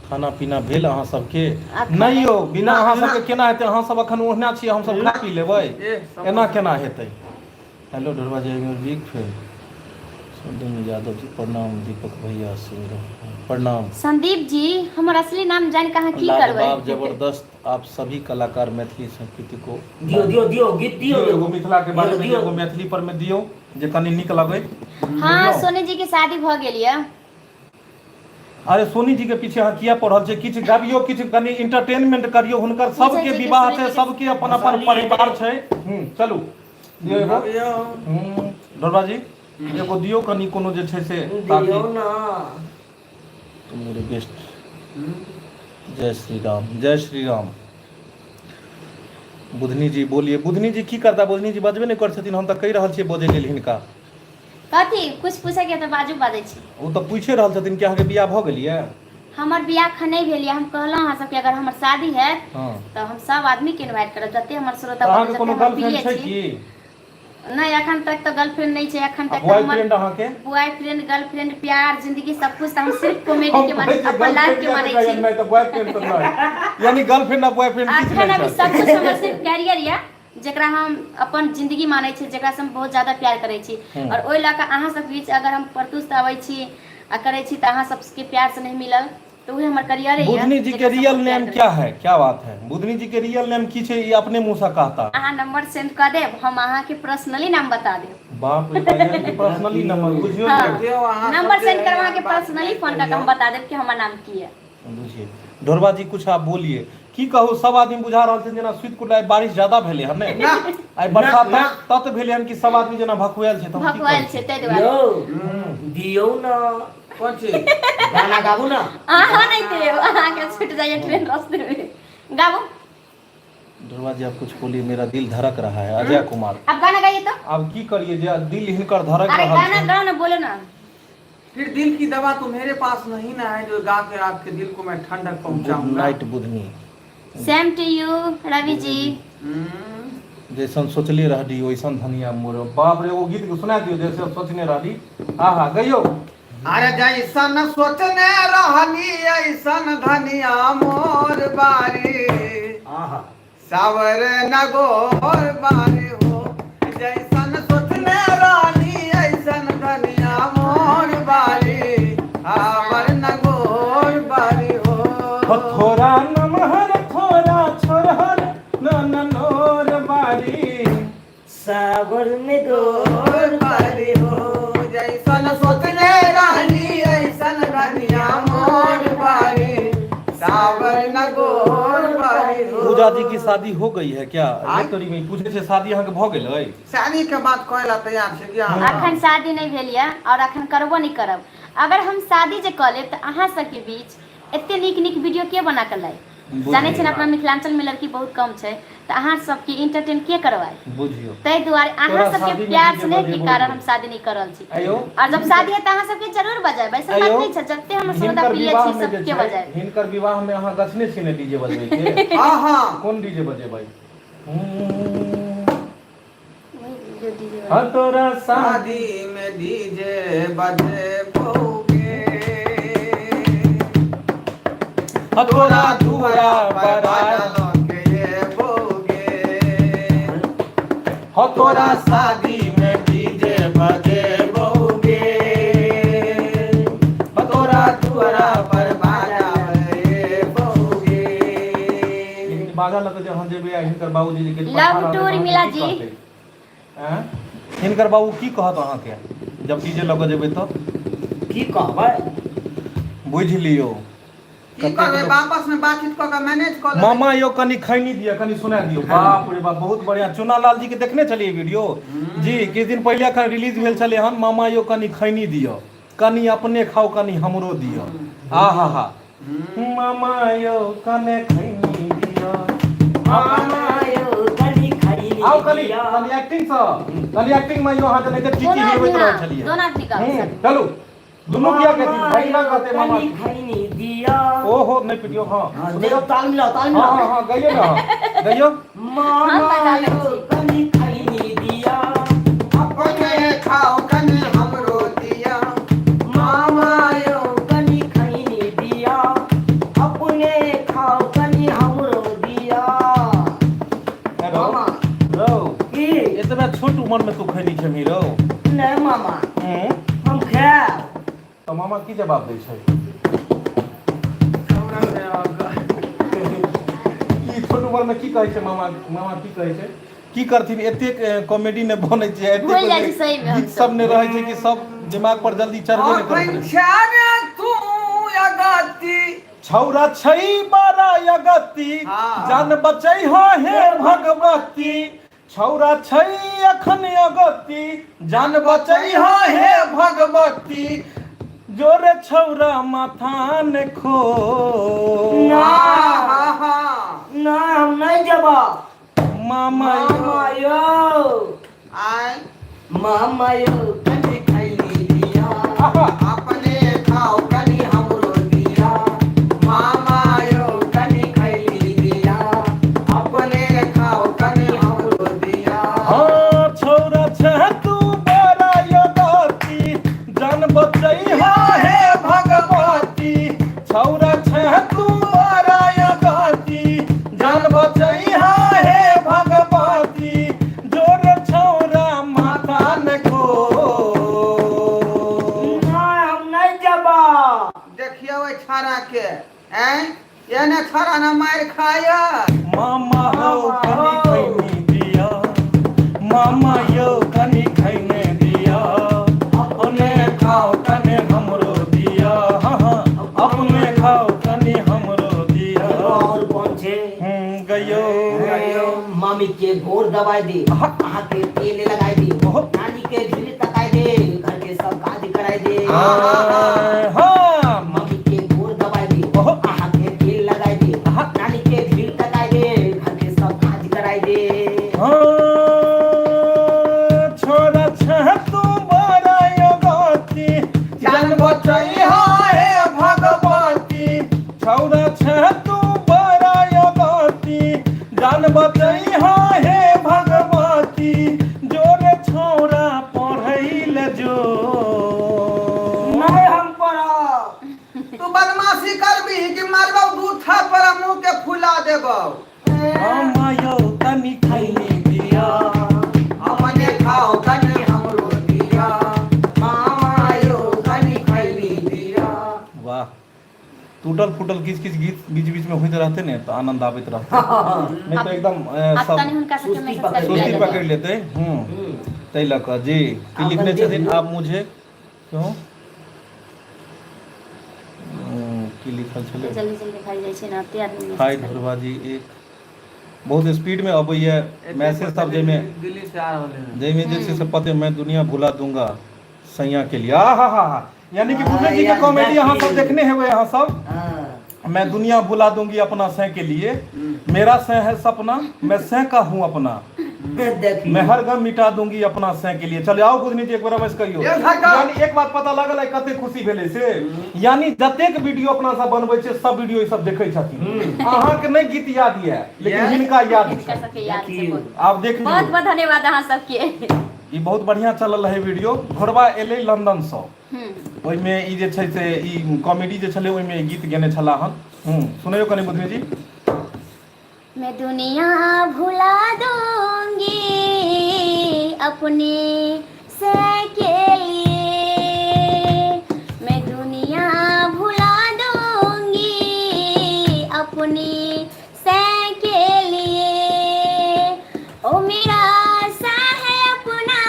खाना पीना भेल अहाँ सबके? अखन नहि यौ, बिना ना, अहाँ ना। सबके केना हेतै? अहाँ सब अखन ओहिना छियै, हमसब खा पी लेबै? ए, समोसा। एना केना हेतै? हेलो ढोरबा जी, बिग फैन सुनील यादव जी प्रणाम। दीपक भैया सिंह प्रणाम। संदीप जी, हमर असली नाम जान के अहाँ की करबै? लाजवाब, जबरदस्त, आप सभी कलाकार मैथिली संस्कृति को दियौ दियौ दियौ गीत दियौ। दियौ एगो मिथिला के बारे में। दियौ। एगो मैथिली पर में दियौ जे कनि नीक लगै। हाँ। बुझलहुँ? सोनी जी के शादी भऽ गेल यऽ। अरे, सोनी जी के पीछे अहाँ किया पड़ल छै? किछु गबियौ, किछु कनि इंटरटेनमेंट करियौ। हुनकर सबके जी के, विवाह सोनी छै, जी के। सबके अपन अपन परिवार छै। चलू, दियौ एगो। दियौ। ढोरबा जी, एगो दियौ कनि कोनो जे छै से ताकि दियौ ना। तुम मेरे बेस्ट। जय श्री राम, जय श्री राम। बुधनी जी बोलिए। बुधनी जी की करता? बुधनी जी बजबे नहि करै छथिन। हम तऽ कहि रहल छियै बजै लेल हिनका। कथी कुछ पूछे के तऽ बाजू, बाजै छी। ओ तऽ पूछे रहल छथिन कि अहाँके बियाह भऽ गेल यऽ? हमर बियाह एखन नहि भेल यऽ। हम कहलहुँ अहाँ सबके, अगर हमर शादी हैत तऽ हम सब आदमी के इन्वाइट करब, जते हमर श्रोता तऽ अहाँके जते कोनो हमर गर्लफ्रेंड प्रिय छै छी। की? नहि, एखन तक तऽ गर्लफ्रेंड नहि छै एखन तक। बॉयफ्रेंड अहाँके? बॉयफ्रेंड, गर्लफ्रेंड, प्यार, जिंदगी, सब कुछ तऽ हम सिर्फ कॉमेडी हम के कहै मानै, छियै अपन लाइफ गर्लफ्रेंड के मानै यऽ छी। नहि तऽ बॉयफ्रेंड तऽ नहि, यानी गर्लफ्रेंड आ बॉयफ्रेंड किछु अखन नहि अभी छै। सब कुछ हमर सिर्फ कैरियर यऽ, जेकरा हम अपन जिंदगी मानै छी, जेकरासँ हम बहुत ज्यादा प्यार करै छी। आओर ओहि लऽ कऽ अहाँ सबके बीच अगर हम प्रस्तुत अबै छी आ करै छी तऽ अहाँ सबके प्यारसँ नहि मिलल तऽ उहे हमर करियरे यऽ। बुधनी जी के जेकरासँ हम रियल बहुत प्यार नेम करै क्या छी। है? क्या बात है, बुधनी जी के रियल नेम की छै? ई अपने मुंह से कहता। अहाँ नंबर सेंड कऽ देब, हम अहाँके पर्सनली नाम बता देब। बाप रे बा, यानी कि पर्सनली नंबर बुझियौ हाँ। जे। देखियौ अहाँ नंबर सब जे सेंड करब, अहाँके एहन बात पर्सनली नहि फोन कऽ के कहियौ। हम बता देब कि हमर नाम की यऽ। बुझिए ढोरबा जी, कुछ आप बोलिए। की कहू, सब आदमी बुझा रहल छै जेना सुति कुटला। आइ बारिश ज्यादा भेलै हन ने? ना। आइ बरसात ना। तत भेलै हन कि सब आदमी जेना भकुआयल छै, तऽ हम की भकुआयल कहै छै छी? ताहि दुआरे। यौ, दियौ ना। कोन चीज? गाना गाबू ना। अहाँ नहि देब, अहाँके छूटि जाइए ट्रेन रास्ते में। गाबू। ढोरबा जी, आप कुछ बोलिए, मेरा दिल धड़क रहा है। अजय कुमार। आप गाना गाइए तो। आब की करिए जे दिल हिनकर धड़क अरे रहल गाना छै। गाओ ना, बोलो ना। फिर दिल की दवा तो मेरे पास नहीं ना है जो गा के आपके दिल को मैं ठंडक good पहुंचाऊंगा। Night Budhni. Same to you Ravi ji. जैसन सोचले रहली वैसन धनिया मोर। बाप रे, ओ गीत के सुना दियौ, जैसे सोचने रहली। हाँ हाँ, गइयो। अरे जैसन सोचने रहली ऐसन धनिया मोर बारी, आहा। सावर नगोर बारी हो। जैसन सोचने रहली ऐसन धनिया मोर बारी, सावर नगोर बारी हो। हो थोड़ा नमहर थोड़ा छोरहर ननोर बारी, सावर में गोर गोर बारी हो। जैसन सोचने रहली ऐसन धनिया मोर बारी, सावर नगोर बारी हो। पूजा जी की शादी हो गई है क्या? आय? तोरी में पूछे छै, शादी अहाँके भऽ गेल अइ? शादी के बात कहै ला तैयार छै कि अहाँ? अखन शादी नहि भेल यऽ आओर अखन करबो नहि करब। अगर हम शादी जे कऽ लेब तऽ अहाँ सबके बीच एते नीक नीक वीडियो के बना कऽ लायब? जानै छियै ने, अपना मिथिलाञ्चल में लड़की बहुत कम छै, तऽ अहाँ सबके इंटरटेन के करवाए? बुझियौ। ताहि दुआरे अहाँ तोरा सबके शादीमे प्यार डीजे स्नेह के बजेबो कारण नहि। हम शादी नहि कर रहल छी। आयौ। और जब शादी है तऽ अहाँ सबके जरूर बजायब, ऐसन बात आयौ। नहि छै। जते हमर श्रोता हिनकर प्रिय विवाह छी मे जे सबके छै, बजायब। हिनकर विवाह मे अहाँ गछने छी ने डीजे बजबै के? हँ हँ। कोन डीजे बजेबै? वही जो डीजे हँ, तोरा शादी शादी में डीजे बजेबोगे, हँ, तोरा दुआरा पर बरात बाजा लऽ के एबोगे, हँ, तोरा तोरा शादी में डीजे बजेबोगे, हँ, तोरा तोरा दुआरा पर बाजा बजेबोगे। लेकिन बाजा लऽ कऽ जे अहाँ जेबै आ हिनकर बाबूजी जे लव टू उर्मिला जी। आँय? हिनकर बाबू की कहत अहाँके जब डीजे लऽ कऽ जेबै तऽ? की कहबै? बुझि लियौ। की करबै, आपस में बातचीत कऽ के मैनेज कऽ लेबै। मामा यौ, कनि खैनी दिअ, कनि सुना दियौ। बाप रे बाप, बहुत बढ़िया। चुना लाल जी के देखने छलियै वीडियो जी? किछु दिन पहिले एखन रिलीज भेल छलै हन। मामा यौ, कनि खैनी दिअ, कनि अपने खाउ, कनि हमरो दिअ। आ हा हा, मामा यौ, कने खैनी दिअ। मामा यौ, कनि खैनी आउ कनि दिअ। कनि एक्टिंग सँ, कनि एक्टिंग में यौ, अहाँ जेनाहिते टीकी दोनो हिलबैत आदमी रहल हाँ, छलियै। दोनो आदमी गाउ। चलू, दुनू किया कहथिन? मामा भैया यौ, कहते मामा। कनि खैनी दिअ। ओहो, नहि पिटियौ। हाँ। हाँ, देखो, ताल मिलाओ, ताल हाँ। मिलाओ। हाँ हाँ, गइयो ना, गइयो। मामा यौ, कनि खैनी दिअ। अपने खाओ, कनि हमरो दिया। मामा यौ, कनि खैनी दिअ। की जवाब दै छै? की छोट उमर में की कहै छै मामा? मामा की कहै छै? की करथिन, एतेक कॉमेडी नहि बनै छै, एतेक भूलि जाइ छै सही मे हम गीत सब नहि रहै छै कि सब दिमाग पर जल्दी चढ़बे नहि करै छै। तू अगति छौरा छै बड़ा अगति, जान बचै हो हे भगवती। छौरा छै अखन अगति, जान बचै हो हे भगवती। जोरे छौरा माथा ने खो। ना। हाँ हाँ। ना, हम नहीं जेबो। मामा यो। मामा यो। आय। मामा यो, कनी खैली दिया। आहा। अपने खाओ कनी हमरो दिया। मामा यो कनी खैली दिया, अपने खाओ कनी हमरो दिया। हाँ, छौरा छै तू बड़ा यगती, जान बचै हो हे भगवती। छौरा छै तू बड़ा यगती, जान बचै हो हे भगवती। जोर छौरा माथा ने खो। ना, हम नहीं जेबो। देखियौ ओहि छाड़ा के, ऐं एने छाड़ा न मारि खाय। मामा हौ कनि खैनी दिया, मामा यौ कनि खैने दिया। अपने खाओ कनि हमरो दिया। हाँ हाँ, अपने खाओ कनि हमरो दिया। एगो और कौन छै? गयो। गयो। मामी के गोर दबाई दे, अहाँ के तेल लगाई दे, ओहो। नानी के झुली तकाई दे, घर के सब काज कराई दे। हाँ। मम्मी के गोर दबाई दे, ओहो। अहाँ के तेल लगाई दे, आहा। नानी के झुली तकाई दे, घर के सब काज कराई दे। हाँ, छोरा छह तू बड़ा योगती, जान बचै हो हे भगवती। छौरा छह तू बड़ा योगती, जान बचै हो हे भगवती। जोरे छौरा पढ़ै ले जो। नहीं, हम पढ़ब। तू बदमाशी करबी कि मारबौ दू थापर आ मुँह के फुला देबौ। मामा यौ तनि खैनी दिया। अपने खाओ कनी हमरो दिया। मामा यो कनी खैली दिया। वाह, टूटल फूटल किछु किछु गीत बीच बीच में होइत रहतै ने तऽ आनंद आबैत रहतै, नहि तऽ एकदम आब सब तनि हुनका सबके सुस्ती मैसेज पकड़ि कर सुस्ती दिया। पकड़ि लेतै। ताहि लऽ कऽ जी की आब लिखने कनि छथिन? देख। आब मुझे क्यों की लिखल छलै? जल्दी जल्दी भरि जाइ छै ने, एते आदमी हाय मैसेज करै। ढोरबा जी, एक बहुत स्पीड में अबैया मैसेज सब, जाहिमे दिल्ली से आ रहल है। जाहिमे जे छै से पते मैं दुनिया भुला दूंगा सैया के लिए। आ हा हा हा, यानी कि बुझने जी के कॉमेडी अहाँ सब देखने हेबै अहाँ सब। मैं दुनिया भुला दूंगी अपना सै के लिए, मेरा सै है सपना, मैं सै का हूँ अपना, देखियौ। मैं हर गम मिटा दूंगी अपना सै के लिए। चलिए आओ बुधनी जी, एक बेर अवश्य कहियौ। ये धक्का। यानी एक बात पता लागल है कते खुशी भेलै से, यानी जतेक वीडियो अपना सब बनबै छै सब वीडियो ई सब देखै छथिन। अहाँके नहि गीत याद यऽ लेकिन Yes. हिनका याद हिनका छै। सबके याद छै। देखियौ। बहुत आब देख बहुत लियौ। बहुत धन्यवाद अहाँ सबके। ई बहुत बढ़िया चलल रहै वीडियो, घोड़बा एलै लंदन सँ। ओहिमे ई जे छै से ई कॉमेडी जे छलै ओहिमे ई गीत गेने छलाह हन। सुनैयौ कनि बुधनी जी। मैं दुनिया भुला दूंगी अपने से के लिए, मैं दुनिया भुला दूंगी अपने से के लिए। ओ मेरा सा है अपना,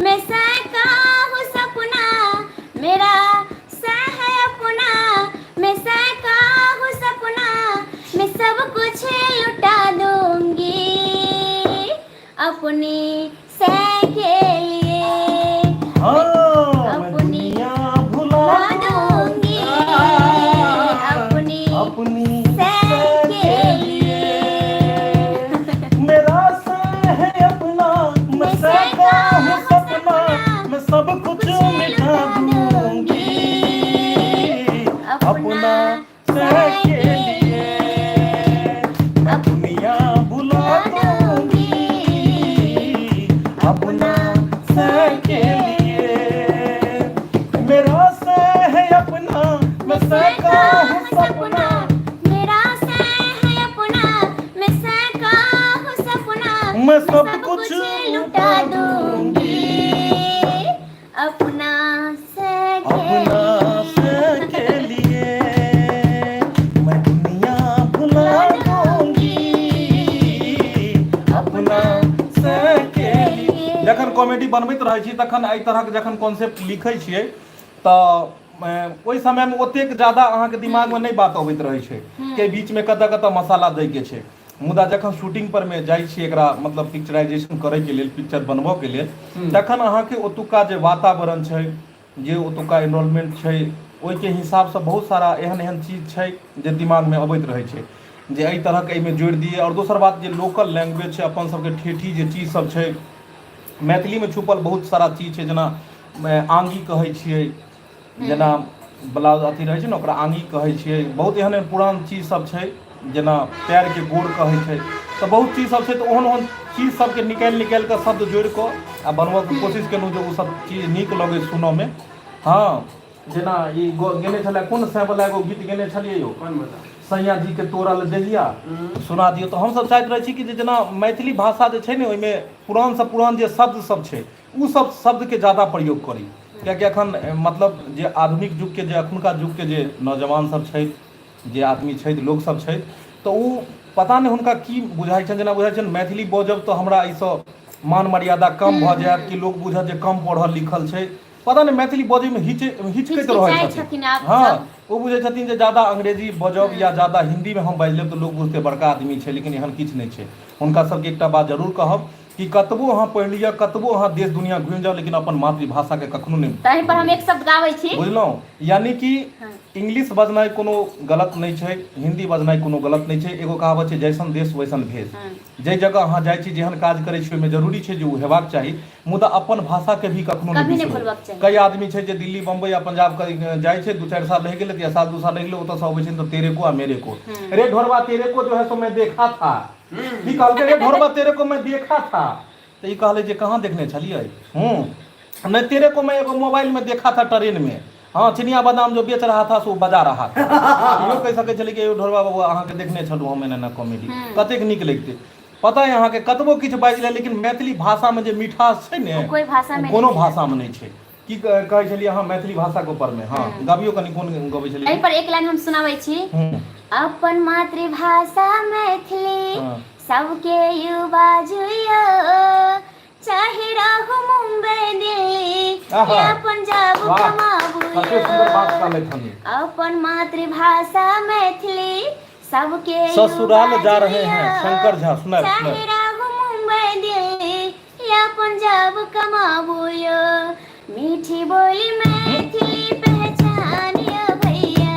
मैं सा का हूँ सपना। मेरा सा है अपना, मैं सा का हूँ सपना, मैं सब कुछ लुटा दूंगी अपने से के लिए। हाँ, मैं अपनी दुनिया भुला भुला दूंगी अपनी अपनी से के लिए। मेरा से है अपना, मैं मैं से का हूँ सपना, मैं सब कुछ मिटा दूंगी अपना से के लिए। मैं दुनिया भुला दूंगी अपना से के लिए। मेरा से है अपना, मैं से का हूँ सपना। मेरा से है अपना, मैं से का हूँ सपना, मैं सब कुछ लुटा दूंगी अपना से के अपना लिए। से कॉमेडी बनबैत रहै छी तखन एहि तरहक जखन कॉन्सेप्ट लिखै छियै तऽ ओहि समयमे ओतेक ज्यादा अहाँके दिमागमे नहि बात अबैत रहै छै कि बीचमे कतऽ कतऽ मसाला दैके छै। मुदा जखन शूटिंग पर मे जाइ छी एकरा मतलब पिक्चराइजेशन करैके लेल, पिक्चर बनबऽके लेल, तखन अहाँके ओतुका जे वातावरण छै, जे ओतुका एनरोलमेंट छै, ओहिके हिसाबसँ बहुत सारा एहन एहन चीज छै जे दिमागमे अबैत रहै छै जे एहि तरहक एहिमे जोड़ि दियै। आओर दोसर बात जे लोकल लैंग्वेज छै, अपन सबके ठेठी जे चीज सब छै, मैथिलीमे छुपल बहुत सारा चीज छै, जेना आङ्गी कहै छियै, जेना ब्लाउज अथी रहै छै ने ओकरा आङ्गी कहै छियै। बहुत एहन एहन पुरान चीज सब छै, जेना पएरके गोड़ कहै छै, तऽ बहुत चीज सब छै। तऽ ओहन ओहन चीज सबके निकालि निकालि कऽ शब्द जोड़ि कऽ आ बनबऽके कोशिश केलहुँ जे ओ सब चीज नीक लगै सुनऽमे। हँ, जेना ई गेने छलै कोन साँयवला एगो गीत गेने छलियै यौ, सैया जीके तोड़ल जहिया सुना दियौ। तऽ हमसब चाहैत रहै छी कि जे जेना मैथिली भाषा जे छै ने ओहिमे पुरानसँ पुरान जे शब्द सब छै ओ सब शब्दके जादा प्रयोग करी, किएकि एखन मतलब जे आधुनिक युगके जे एखुनका युगके जे नौजवान सब छथि, जे आदमी छथि, लोक सब छथि, तऽ ओ पता नहि हुनका की बुझाइ छनि, जेना बुझाइ छनि मैथिली बजब तऽ हमरा एहिसँ मान मर्यादा कम भऽ जायत कि लोक बुझत जे कम पढ़ल लिखल छै, पता नहि मैथिली बजैमे हिचकैत रहै छथिन। हँ, ओ बुझै छथिन जे जादा अंग्रेजी बजब या जादा हिन्दीमे हम बाजि लेब तऽ लोक बुझतै बड़का आदमी छै, लेकिन एहन किछु नहि छै। हुनका सबके एकटा बात जरूर कहब कि कतबो अहाँ पढ़ि लिअ, कतबो अहाँ देश दुनिया घुमि जाउ, लेकिन अपन मातृभाषाके कखनो नहि ताहि पर हम एक शब्द गाबै छी। बुझलहुँ? यानी कि इंग्लिश बजनाइ कोनो गलत नहि छै, हिन्दी बजनाइ कोनो गलत नहि छै। एगो कहावत छै, जैसन देश वैसन भेष। जाहि जगह अहाँ जाइ छी, जेहन काज करै छी, ओहिमे जरूरी छै जे ओ हेबाक चाही, मुदा अपन भाषाके भी कखनो नहि कभी नहि बिसरू। भूलबाक चाही। कई आदमी छै जे दिल्ली, बम्बई या पंजाब जाइ छै, 2-4 साल रहि गेलै या साल 2 साल रहि गेलै, ओतऽसँ अबै छै तऽ तेरे को आ मेरे को, रे ढोरबा तेरे को जो है सो मैं देखा था। की कहलकै? रे ढोरबा तेरे को मैं देखा था। तऽ ई कहलै जे कहाँ देखने छलियै? हूँ, नहीं तेरे को मैं एगो मोबाइल में देखा था ट्रेन में, हाँ चिनिया बादाम जो बेच रहा था सो बजा रहा था। इहो कहि सकै छलै कि यौ ढोरबा बाबू अहाँके देखने छलहुँ हम एना एना कॉमेडी, कतेक नीक लगितै। पता है अहाँके कतबो किछु बाजि लै, लेकिन मैथिली भाषामे जे मिठास छै ने ओ कोइ भाषामे कोनो नहि छै। भाषामे नहि छै। की कहै छलियै अहाँ मैथिली भाषाके ऊपरमे? हँ, गबियौ कनि, कोन गबै छलियै? एहि पर एक लाइन हम सुनाबै छी। अपन मातृभाषा मैथिली सबके युवा जुइयो, चाहे रहू मुंबई दिल्ली आहा। या पंजाब वाह, कमाबू कते सुन्दर बात कहलथि हन। अपन मातृभाषा मैथिली सबके ससुराल जा रहे युवा हैं, जुइयो, शंकर झा, सुनाब, चाहे सुनाब। रहू मुंबई दिल्ली या पंजाब कमाबू यो, मीठी बोली मैथिली पहचान यो भैया,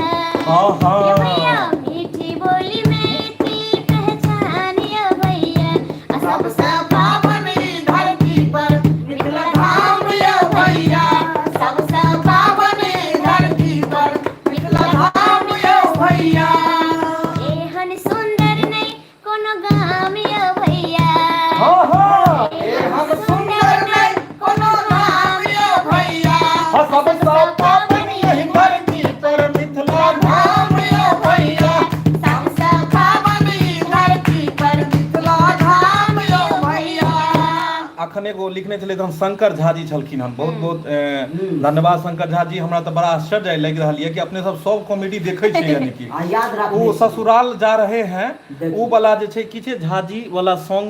हाँ हाँ यो भैया, मीठी बोली मैथिली पहचान यो भैया, आ सबसँ पावन ई धरती पर मिथिला धाम यो भैया, सबसँ पावन ई धरती पर मिथिला धाम यो भैया। एहन सुन्दर नहि कोनो गाम यो भैया, हाँ हाँ एहन सुन्दर नहि कोनो गाम यो भैया, हाँ, सबसँ पावन यही धरती पर मिथिला धाम यो भैया, सबसँ पावन ई धरती पर मिथिला धाम यो भैया। अखन एगो लिखने छलै हम, शंकर झा जी छलखिन हन, बहुत बहुत धन्यवाद शंकर झा जी। हमरा तऽ बड़ा आश्चर्य लागि रहल यऽ कि अपने सब सब कॉमेडी देखै छियै, यानी कि आ याद राखने ओ छी। ससुराल जा रहे हैं देखियौ। ओ वाला जे छै की छै झाजी वाला सॉन्ग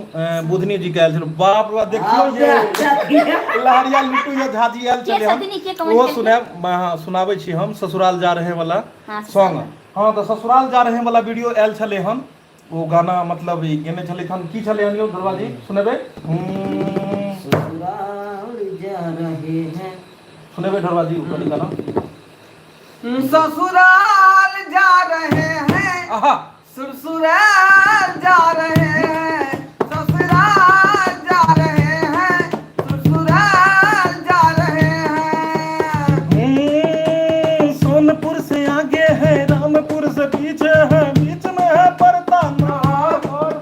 बुधनी जी के आयल छलै। बाप रे बाप, देखियौ ये लहरिया लुटू ये झाजी आयल के छलै हन। छथिन ई, के comment ओहो केलखिन? सुनायब, हाँ, सुनाबै छी हम ससुराल जा रहे वाला हाँ, सॉन्ग। हँ, तऽ ससुराल जा रहे वाला वीडियो आयल छलै हन, ओ गाना मतलब ई गेने छलै हन, की छलै हन यौ ढोलबा जी, सुनेबै? ससुराल जा रहे हैं। सुनेबै ढोलबा जी ओ कनि गाना? ससुराल जा रहे हैं, आहा, ससुराल जा रहे हैं, ससुराल जा रहे हैं, ससुराल जा रहे हैं। सोनपुर से आगे है, रामपुर से पीछे है, बीच में है पड़ता नाम। और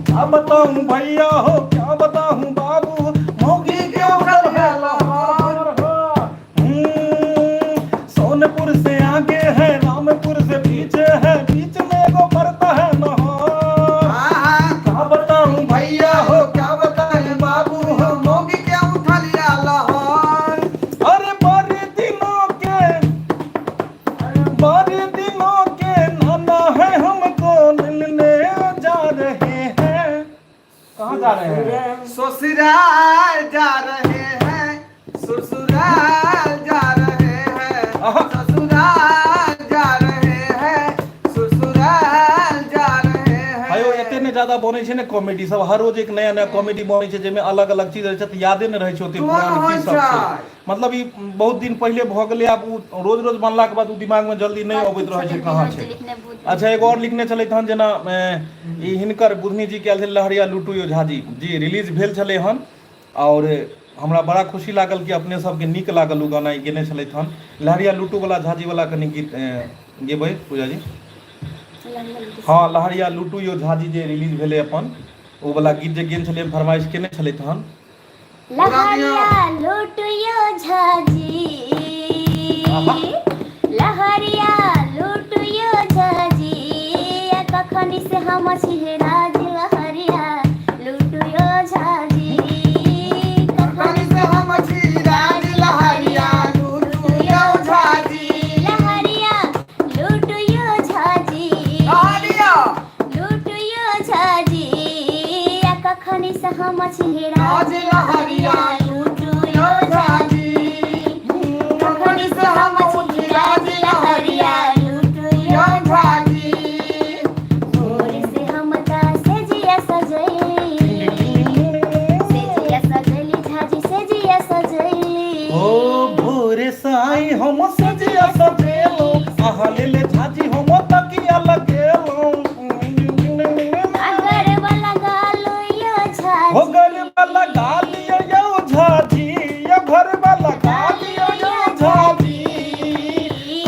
क्या बताऊं भैया हो, क्या बताऊं बाबू, मौगी के उधर है लाहौर। सोनपुर से आगे है, रामपुर से पीछे है, बीच में एगो पड़ता है नहर। आहा, क्या बताऊं भैया हो, क्या बताऊं बाबू हो, मौगी के उठा लिया लाहौर। अरे बड़े दिनों के, बड़े दिनों के नाना है, हमको मिलने जा रहे हैं। कहाँ जा रहे हैं? ससुराल। ससुराल जा रहे हैं ससुराल जा रहे हैं आहा। ससुराल जा रहे हैं ससुराल जा रहे हैं हयो एते ने ज्यादा बनै छै ने कॉमेडी सब हर रोज एक नया नया कॉमेडी बनै छै जाहिमे अलग अलग चीज रहै छै तऽ यादे नहि रहै छै ओते कोन पुरान होइ की सब छै छै? मतलब ई बहुत दिन पहिले भऽ गेलै आब ओ रोज रोज बनलाके बाद ओ दिमागमे जल्दी नहि अबैत रहै छै कहाँ छै लिखने बुझ अच्छा एगो आओर लिखने छलै तहन जेना ई हिनकर बुधनी जी के आयल छलै लहरिया लुटू यो झाजी जी रिलीज भेल छलै हन आओर हमरा बड़ा खुशी लागल कि अपने सबके नीक लागल ओ गाना ई गेने छलै हन लहरिया लुटू वाला झाजी वाला कनि गीत गेबै पूजा जी। हँ लहरिया लुटू यो झाजी जे रिलीज भेलै अपन ओ वाला गीत जे गेल छलै फरमाइश केने छलै तहन लहरिया लुटू यो झाजी लहरिया लुटू यो झाजी आ कखनी से हम छी राज लहरिया लुटू यो झाजी कखनी से हम छी राज लहरिया लुटू यो झाजी लहरिया लुटू यो झाजी लहरिया लुटू यो झाजी आ कखनी से हम छी राज राज लहरिया लुटू यो यो झाजी कखनी से हम छी राज लहरिया लुटू यो यो झाजी भोर से हम ता सेजिया सजैली सेजिया सजैली झाजी सेजिया सजैली ओ भोरे साई हम सजिया सजेलो अहाँ लेले झाजी हम तकिया लगेलो अगर वाला गालो यो झाजी हो घर वाला गालियो यो झाजी यो घर वाला गालियो यो झाजी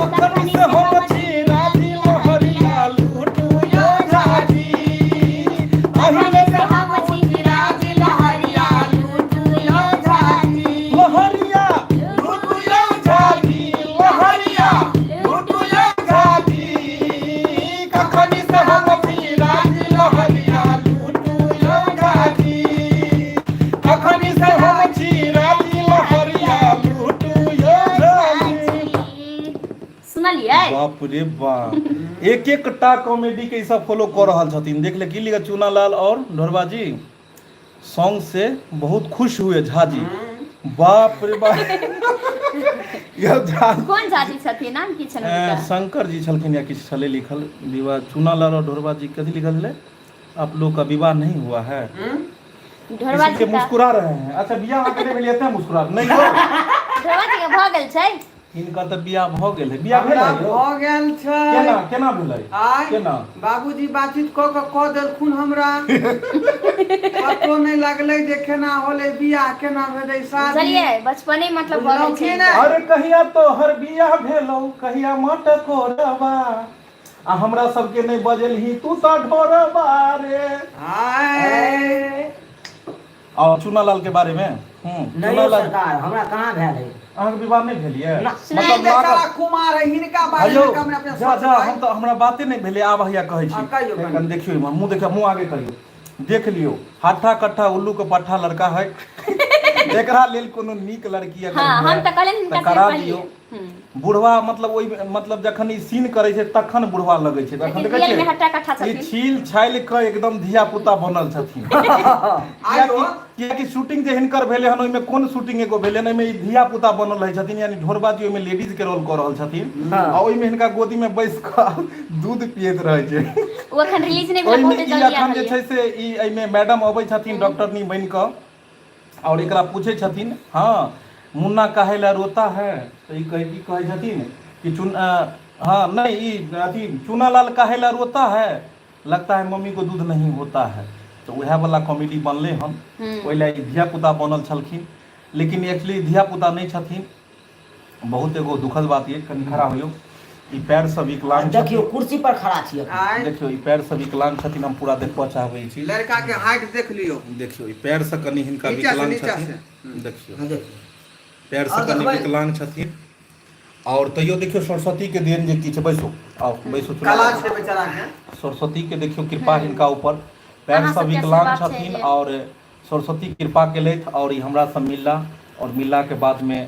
कखन से हम छी राजी लहरिया लूटू यो झाजी अहिले से हम छी राज लहरिया लूटू यो झाजी लहरिया लूटू यो झाजी लहरिया लूटू यो झाजी कखन से हम छी राजी लहरिया लूटू यो झाजी कखन से हम छी राजी लहरिया लूटू यो झाजी सुनलियै बाप रे बाप एक एक टा कॉमेडी के ई सब फॉलो कऽ रहल छथिन देख ले की लिखा चूना लाल और ढोरबा जी सॉन्ग से बहुत खुश हुए झा जी बाप रे बाप यौ झा कोन झाजी छथिन नाम की छनि हुनकर? शंकर जी छलखिन या किछु छलै लिखल विवाह चूना लाल और ढोरबा जी कथी लिखल छलै आप लोग का विवाह नहीं हुआ है ढोरबा इसी के जी का मुस्कुरा रहे हैं अच्छा बियाह अहाँके नहि भेल एते मुस्कुरा नहीं यौ ढोरबा जी के भऽ गेल छै हिनकर तऽ बियाह भऽ गेल है बियाह भेल हमरा है यौ? भऽ गेल छै केना केना भेलै आय केना बाबूजी बातचीत कऽ कऽ कऽ देलखुन हमरा पतो नहि लगलै जे केना होलै बियाह केना भेलै शादी बुझलियै बचपने मतलब भऽ गेल बुझलहुँ छै कि नहि? अरे कहिया तोहर बियाह भेलौ कहिया मटकोरबा आ हमरा सबके नहि बजेलही तू तऽ ढोरबा रे आय और चूनालाल के बारे में नहीं यौ चूनालाल सरकार हमरा कहाँ भेल है अहाँके विवाह नहि भेल ये ना। ई मतलब बेचारा लागल कुमार है हिनका बारे हेयौ में कम अपने जा जा सोचबै हम तऽ हमरा बाते नहि भेलै आब हैया कहै छी हँ, कहियौ, कहियौ। कनि देखियौ इम्हर मुँह देखियौ मुँह आगे करियौ देख लियौ हट्ठा कट्ठा उल्लू के पट्ठा लड़का है एकरा लेल कोनो नीक लड़की अगर हाँ हुए हम तऽ कहलियनि तऽ हिनका करा से दियौ पहिले बुढ़वा मतलब ओहि मतलब जखन ई सीन करै छै तखन बुढ़वा लगै छै तखन लेकिन देखै रियल में छियै हट्टा कट्ठा ई छथिन छील छालि कऽ एकदम धिया पुता बनल छथिन आइयो कियाकि शूटिंग जे हिनकर भेलै हन ओहिमे कोन शूटिंग एगो भेलै हन ओहिमे ई धिया पुता बनल रहै छथिन यानी ढोरबा जी ओहिमे लेडीज के रोल कऽ रहल छथिन हाँ। आ ओहिमे हिनका गोदी में बैस कऽ दूध पियैत रहै छै ओ एखन रिलीज नहि भेल ओहिमे बहुते ई जल्दी एखन जे आबि छै से ई एहिमे मैडम अबै छथिन डॉक्टरनी बनि कऽ आओर एकरा पूछै छथिन हँ मुन्ना काहे ला रोता है तऽ ई कहै की कहै छथिन कि चुन हँ नहि ई अथी चूनालाल काहे ला रोता है लगता है मम्मी को दूध नहीं होता है तऽ उएह वला कॉमेडी बनलै हन ओहि लए ई धियापुता बनल छलखिन लेकिन एक्चुअली धियापुता नहि छथिन बहुत एगो दुखद बात ये कनि खड़ा होइयो ई पैर सब विकलांग देखियौ छथिन कुर्सी पर खड़ा छी अखन। आय देखियौ ई पैर सब विकलांग छथिन हम पूरा देखबऽ चाहबै ई चीज लड़का के हाइट देख लियौ देखियौ ई पैर से कनि हिनका नीचा से विकलांग नीचा छथिन से देखियौ हँ, देखियौ पैर से आओर कनि देखबै? विकलांग छथिन आओर तैयो देखियौ सरस्वती के देन जे किछु बैसो आउ बैसो चुना कला छै बेचारा के सरस्वती के देखियौ कृपा हिनका ऊपर पैर अहाँ से सबके विकलांग आशीर्वाद छै छथिन जे- आओर सरस्वती कृपा केलथि आओर ई हमरा से मिलला आओर मिलला के बाद में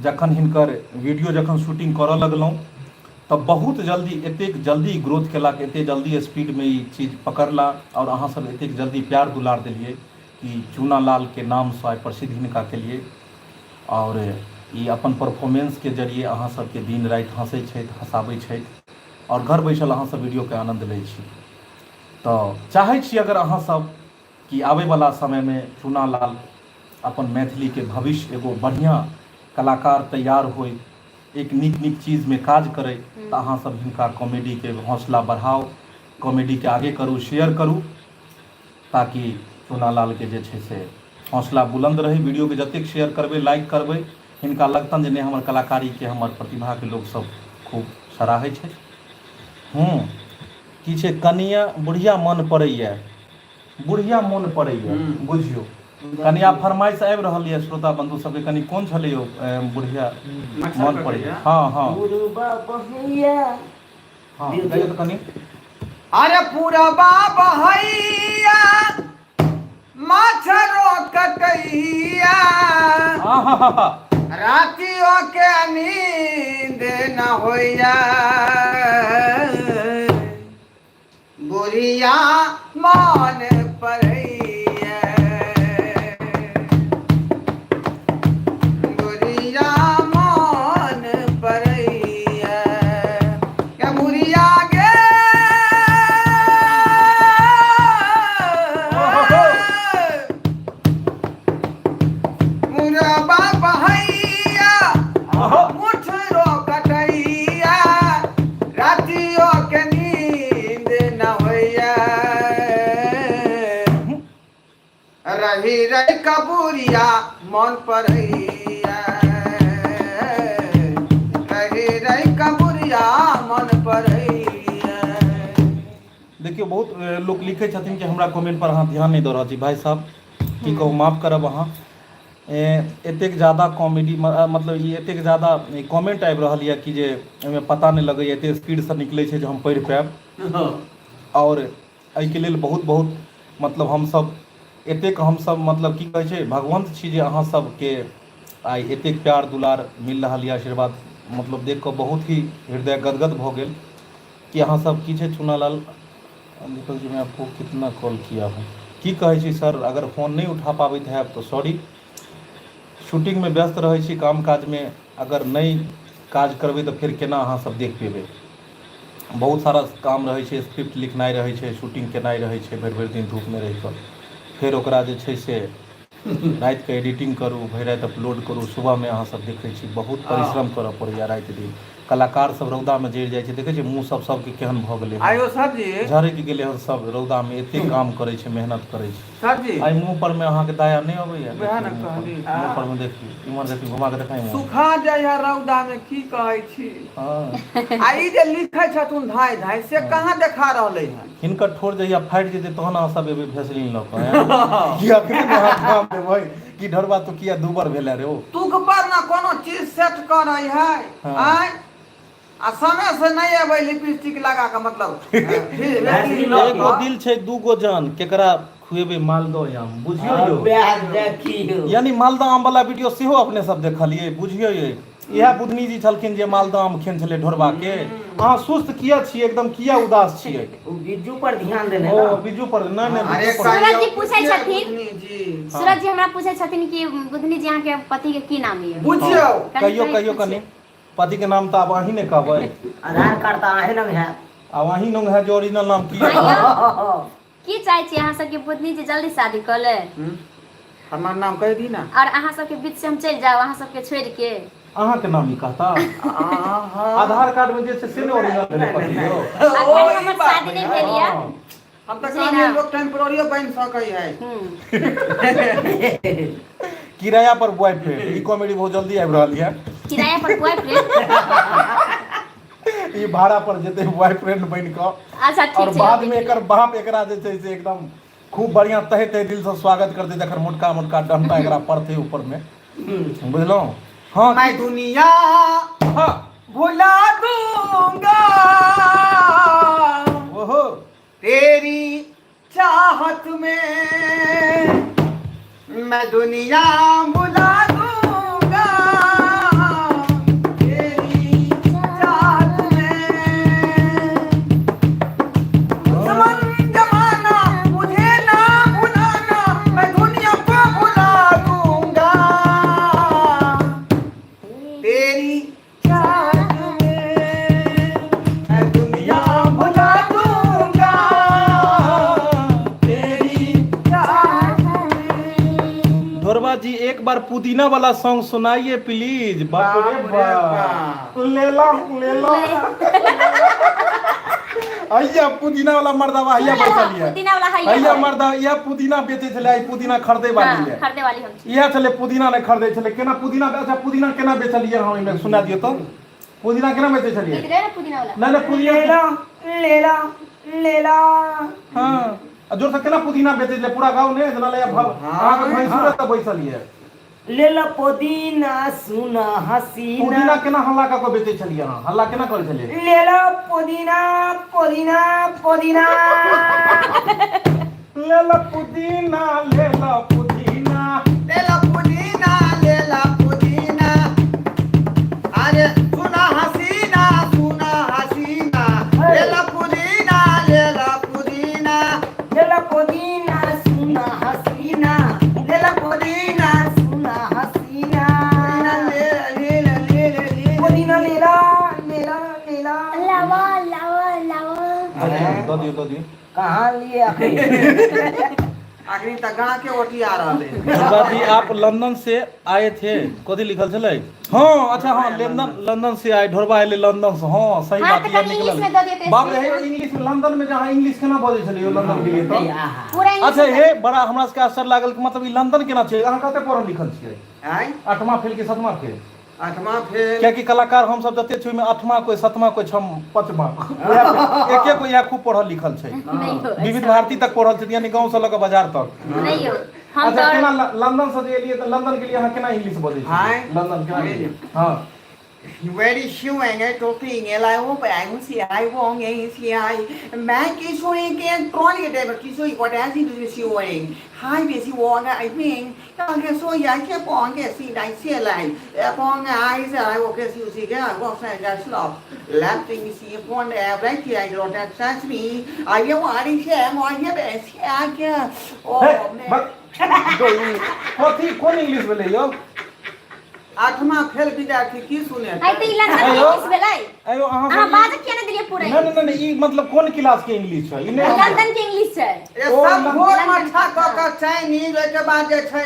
जखन हिनकर वीडियो जखन शूटिंग करऽ लगलहुँ तऽ बहुत जल्दी एतेक जल्दी ग्रोथ केलक एतेक जल्दी स्पीडमे ई चीज पकड़ला आओर अहाँसभ एतेक जल्दी प्यार दुलार देलियै कि ई चूना लालके नामसँ आइ प्रसिद्ध हिनका केलियै आओर ई अपन परफॉर्मेंसके जरिए अहाँ सबके दिन राति हँसै छथि हँसाबै छथि आओर घर बैसल अहाँ सब वीडियोके आनन्द लै छी। तऽ चाहै छी अगर अहाँ सब कि आबैवला समयमे चूना लाल अपन मैथिलीके भविष्य एगो बढ़िआँ कलाकार तैयार होइ, एक नीक नीक चीजमे काज करै, तऽ अहाँ सब हिनका कॉमेडीके हौसला बढ़ाउ, कॉमेडीके आगे करू, शेयर करू, ताकि चूना लालके जे छै से हौसला बुलन्द रहै। वीडियोके जतेक शेयर करबै, लाइक करबै, हिनका लगतनि जे नहि हमर कलाकारीके, हमर प्रतिभाके लोकसभ खूब सराहै छथि। हूँ की छै कनिया बुढ़िया मन पड़ैए, बुढ़िया मोन पड़ैए, बुझियौ कनिया फरमाइश आबि रहल यऽ श्रोता बंधु सबके। कनि कोन छलै यौ बुढ़िया मन पड़ैए? हँ हँ हँ, कहियौ तऽ कनि। अरे पूरबा बहैया माछरो कटैया, रातियो के नींद न होइया, बुढ़िया मन पड़ैया, बुढ़िया मन पड़ैया, बुढ़िया गे मुरबा बहैया मुठरो कटैया, रातियो के नींद न होइया, रही रही कबूरिया मन पड़ैया, रही रही कबूरिया मन पड़ैया। देखियौ बहुत लोक लिखै छथिन कि हमरा कमेंट पर अहाँ ध्यान नहि दऽ रहल छी। भाइ साहब की कहू, माफ करब अहाँ, एतेक जादा कॉमेडी मतलब ई एतेक जादा कमेंट आबि रहल यऽ कि जे ओहिमे पता नहि लगैए, एतेक स्पीडसँ निकलै छै जे हम पढ़ि पायब। आओर एहिके लेल बहुत बहुत मतलब हमसभ एतेक हमसभ मतलब की कहै छै भगवंत छी जे अहाँ सबके आइ एतेक प्यार दुलार मिल रहल यऽ, आशीर्वाद मतलब देख कऽ बहुत ही हृदय गदगद भऽ गेल कि अहाँ सब की छै। चुनालाल दीपक जी, मैं आपको कितना कॉल किया हूँ, की कहै छी सर, अगर फोन नहि उठा पाबैत हैब तऽ सॉरी, शूटिंगमे व्यस्त रहै छी, काम काजमे अगर नहि काज करबै तऽ फेर केना अहाँ सब देख पेबै। बहुत सारा काम रहै छै, स्क्रिप्ट लिखनाइ रहै छै, शूटिंग केनाइ रहै छै, भरि भरि दिन धूपमे रहि कऽ फेर ओकरा जे छै से रातिके एडिटिंग करू, भरि राति अपलोड करू, सुबहमे अहाँ सब देखै छी। बहुत परिश्रम करऽ पड़ैए राति दिन। कलाकार सब रौदामे जरि जाइ छै, देखै छियै मुँह सब सबके केहन भऽ गेलै हन, आयो सर जी, झरकि गेलै हन सब, रौदामे एते काम करै छै, मेहनत करै छै। सर जी, एहि मुँह पर मे अहाँके दया नहि अबैया? वएह देखियौ ने मुँह पर, कहली। मुँह पर मे देखियौ, इम्हर देखियौ, घुमा के देखाई मुँह। सुखा जाइ है रौदा में, की कहै छी। हँ आ ई जे लिखै छथुन धाँइ धाँइ से कहाँ देखा रहलै हन? हिनकर ठोर जहिया फाटि जेतै तहन अहाँ सब एबै भेसलीन लऽ कऽ, आँय? कि अखने ने अहाँ ध्यान देबै कि ढोरबा तू किया दूबर भेलै रे ओ। तुक पर ने कोनो चीज सेट करै है। आँय, आ समय से नहि एबै लिपस्टिक लगा के मतलब एगो दिल छै दूगो जान, केकरा खुएबै मालदह आम, बुझियौ यौ। वएह देखियौ। यानी मालदह आम वाला वीडियो सेहो अपने सब देखलियै, बुझियौ ये इएह बुधनी जी छलखिन जे मालदह आम खेन छलै ढोरबा के। अहाँ सुस्त किया छियै एकदम, किया उदास छियै? ओ बिज्जू पर ध्यान देने ओ ना। बिज्जू पर नहि नहि अरे बिज्जू पर सूरज जी पूछै छथिन। बुधनी जी, सूरज जी हमरा पूछै छथिन कि बुधनी जी अहाँके पति के की नाम यऽ? बुझियौ। कनि कहियौ कनि कहियौ पूछियौ। कनि पति के नाम तऽ आब अहीं ने कहबै। आधार कार्ड तऽ अहीं लग है। आब अहीं लग है जे ओरिजिनल नाम की है। आइयो की चाहै छी अहाँ सबके बुधनी जी जल्दी शादी कऽ ले? हमर नाम कहि दी ना। और अहाँ सबके बीच से हम चलि जाउ अहाँ सबके छोड़ि के? अहाँ के नाम ई कहता? आधार कार्ड में जे छै से ने ओरिजिनल भेलै पति यौ। अखन हमर शादी नहि भेल यऽ। हम तऽ जी कहलियै ना। लोक टेम्पोररियो बनि सकै है। किराया पर बॉयफ्रेंड, ई कॉमेडी बहुत जल्दी आबि रहल यऽ। किराया पर बॉयफ्रेंड? ई भाड़ा पर जेतै बॉयफ्रेंड बनि कऽ। अच्छा ठीक और छै। बाद में एकर बाप एकरा जे छै से एकदम खूब बढ़िया तहे तहे दिल से स्वागत करतै जखन मोटका मोटका डंटा एकरा पड़तै ऊपर में, बुझलहुँ? हँ। मैं दुनिया हँ भुला दूंगा ओहो तेरी चाहत में, मैं दुनिया भुला दूंगा तेरी चाहत में, दुश्मन जमाना मुझे ना भुलाना, मैं दुनिया जी एक बार पुदीना वाला सॉन्ग सुनाइए प्लीज। बाप रे बाप रे बाप, लेला लेला अइया पुदीना वाला मर्दावा हैया बैठल ये। पुदीना वाला हैया। हैया मर्दा इएह पुदीना बेचै छलै, आइ पुदीना खरीदै वाली है। खरीदे वाली हम छी। इएह छलै, पुदीना नहि खरीदै छलै। केना पुदीना? अच्छा, पुदीना केना बेचलियै अहाँ? ओहिमे सुना दियौ तऽ, पुदीना केना बेचै छलियै? गीत गए ना पुदीना वाला। नहि नहि, पुदीना लेला लेला लेला। हँ, आ जोरसँ केना पुदीना बेचै छलै? पूरा गाँव नहि जेना लैया भाव अहाँके भैंसुर एतऽ बैसल यऽ। लेला पुदीना सुना हसीना। पुदीना केना हल्ला कऽ कऽ बेचै छलियै अहाँ? हल्ला केना करै छलियै? लेला पुदीना पुदीना पुदीना। लेला पुदीना लेला पुदीना। लेला पुदीना लेला पुदीना, अरे सुना हसीना सुना हसीना, लेला पुदीना लेला पुदीना। लेला पुदीना सुना हसीना, लेला पुदीना सुना हसीना। पुदीना ले ले ले ले ले। पुदीना लेला लेला लेला। लावा लावा लावा। दऽ दियौ, दऽ दियौ। कहाँ लिए अखन? अखनी तऽ गाँ के ओटिया रहलै। दुर्गा जी आप लंदन से आए थे, कथी लिखल छलै? हाँ अच्छा, हाँ, लंदन, लंदन से आए, ढोरबा एलै लंदन से। हाँ सही हाँ, बात। तऽ इएह कनि इंग्लिश निकलल। में दऽ दियौ तऽ। बाप रे, हे इंग्लिश में, लंदन में जहाँ इंग्लिश केना बजै छलै यौ लंदन गेलियै तऽ? आहा। पूरा इंग्लिश। अच्छा हे, बड़ा हमरा सबके आश्चर्य लागल कि मतलब ई लंदन केना छै। अहाँ कते पढ़ल लिखल छियै? आँय? आठमा फेल कि सतमा फेल? आठमा फेल। कियाकि कलाकार हमसब जते छी ओहिमे आठमा कोइ, सतमा कोइ, छम पचमा, एक एक इएह खूब पढ़ल लिखल छै। नहीं हो। विविध भारती तक पढ़ल छै, यानी गाँव से लऽ कऽ बाजार तक। नहीं हो, हम अच्छा तऽ केना लंदन से जे एलियै तऽ लंदन के लिए अहाँ केना इंग्लिश बजै छियै? आँय? लंदन केना गेलियै? हँ। Very sure talking like oh I see I won't see I man ki showing can trolley de ki so what as it is showing hi be si wong I think 当个说呀些帮个是来些来帮爱是来我个就是个我现在是了 left thing see one right here I don't have me I you are in here我也别写个哦 हे, कथी कोन English भेलै यौ? आठमा fail विद्यार्थी की सुने? आइ तऽ ई London के हेलो? इंग्लिश भेलै। आयो अहाँ अहाँ सब बाजऽ किया नहि देलियै पूरा? नहि नहि नहि, ई मतलब कोन क्लास के इंग्लिश छै ई? नहि लंदन के इंग्लिश छै। ए ओ सब घोर लंदन। मठा कऽ कऽ चाइनीज, ओहिके बाद जे छै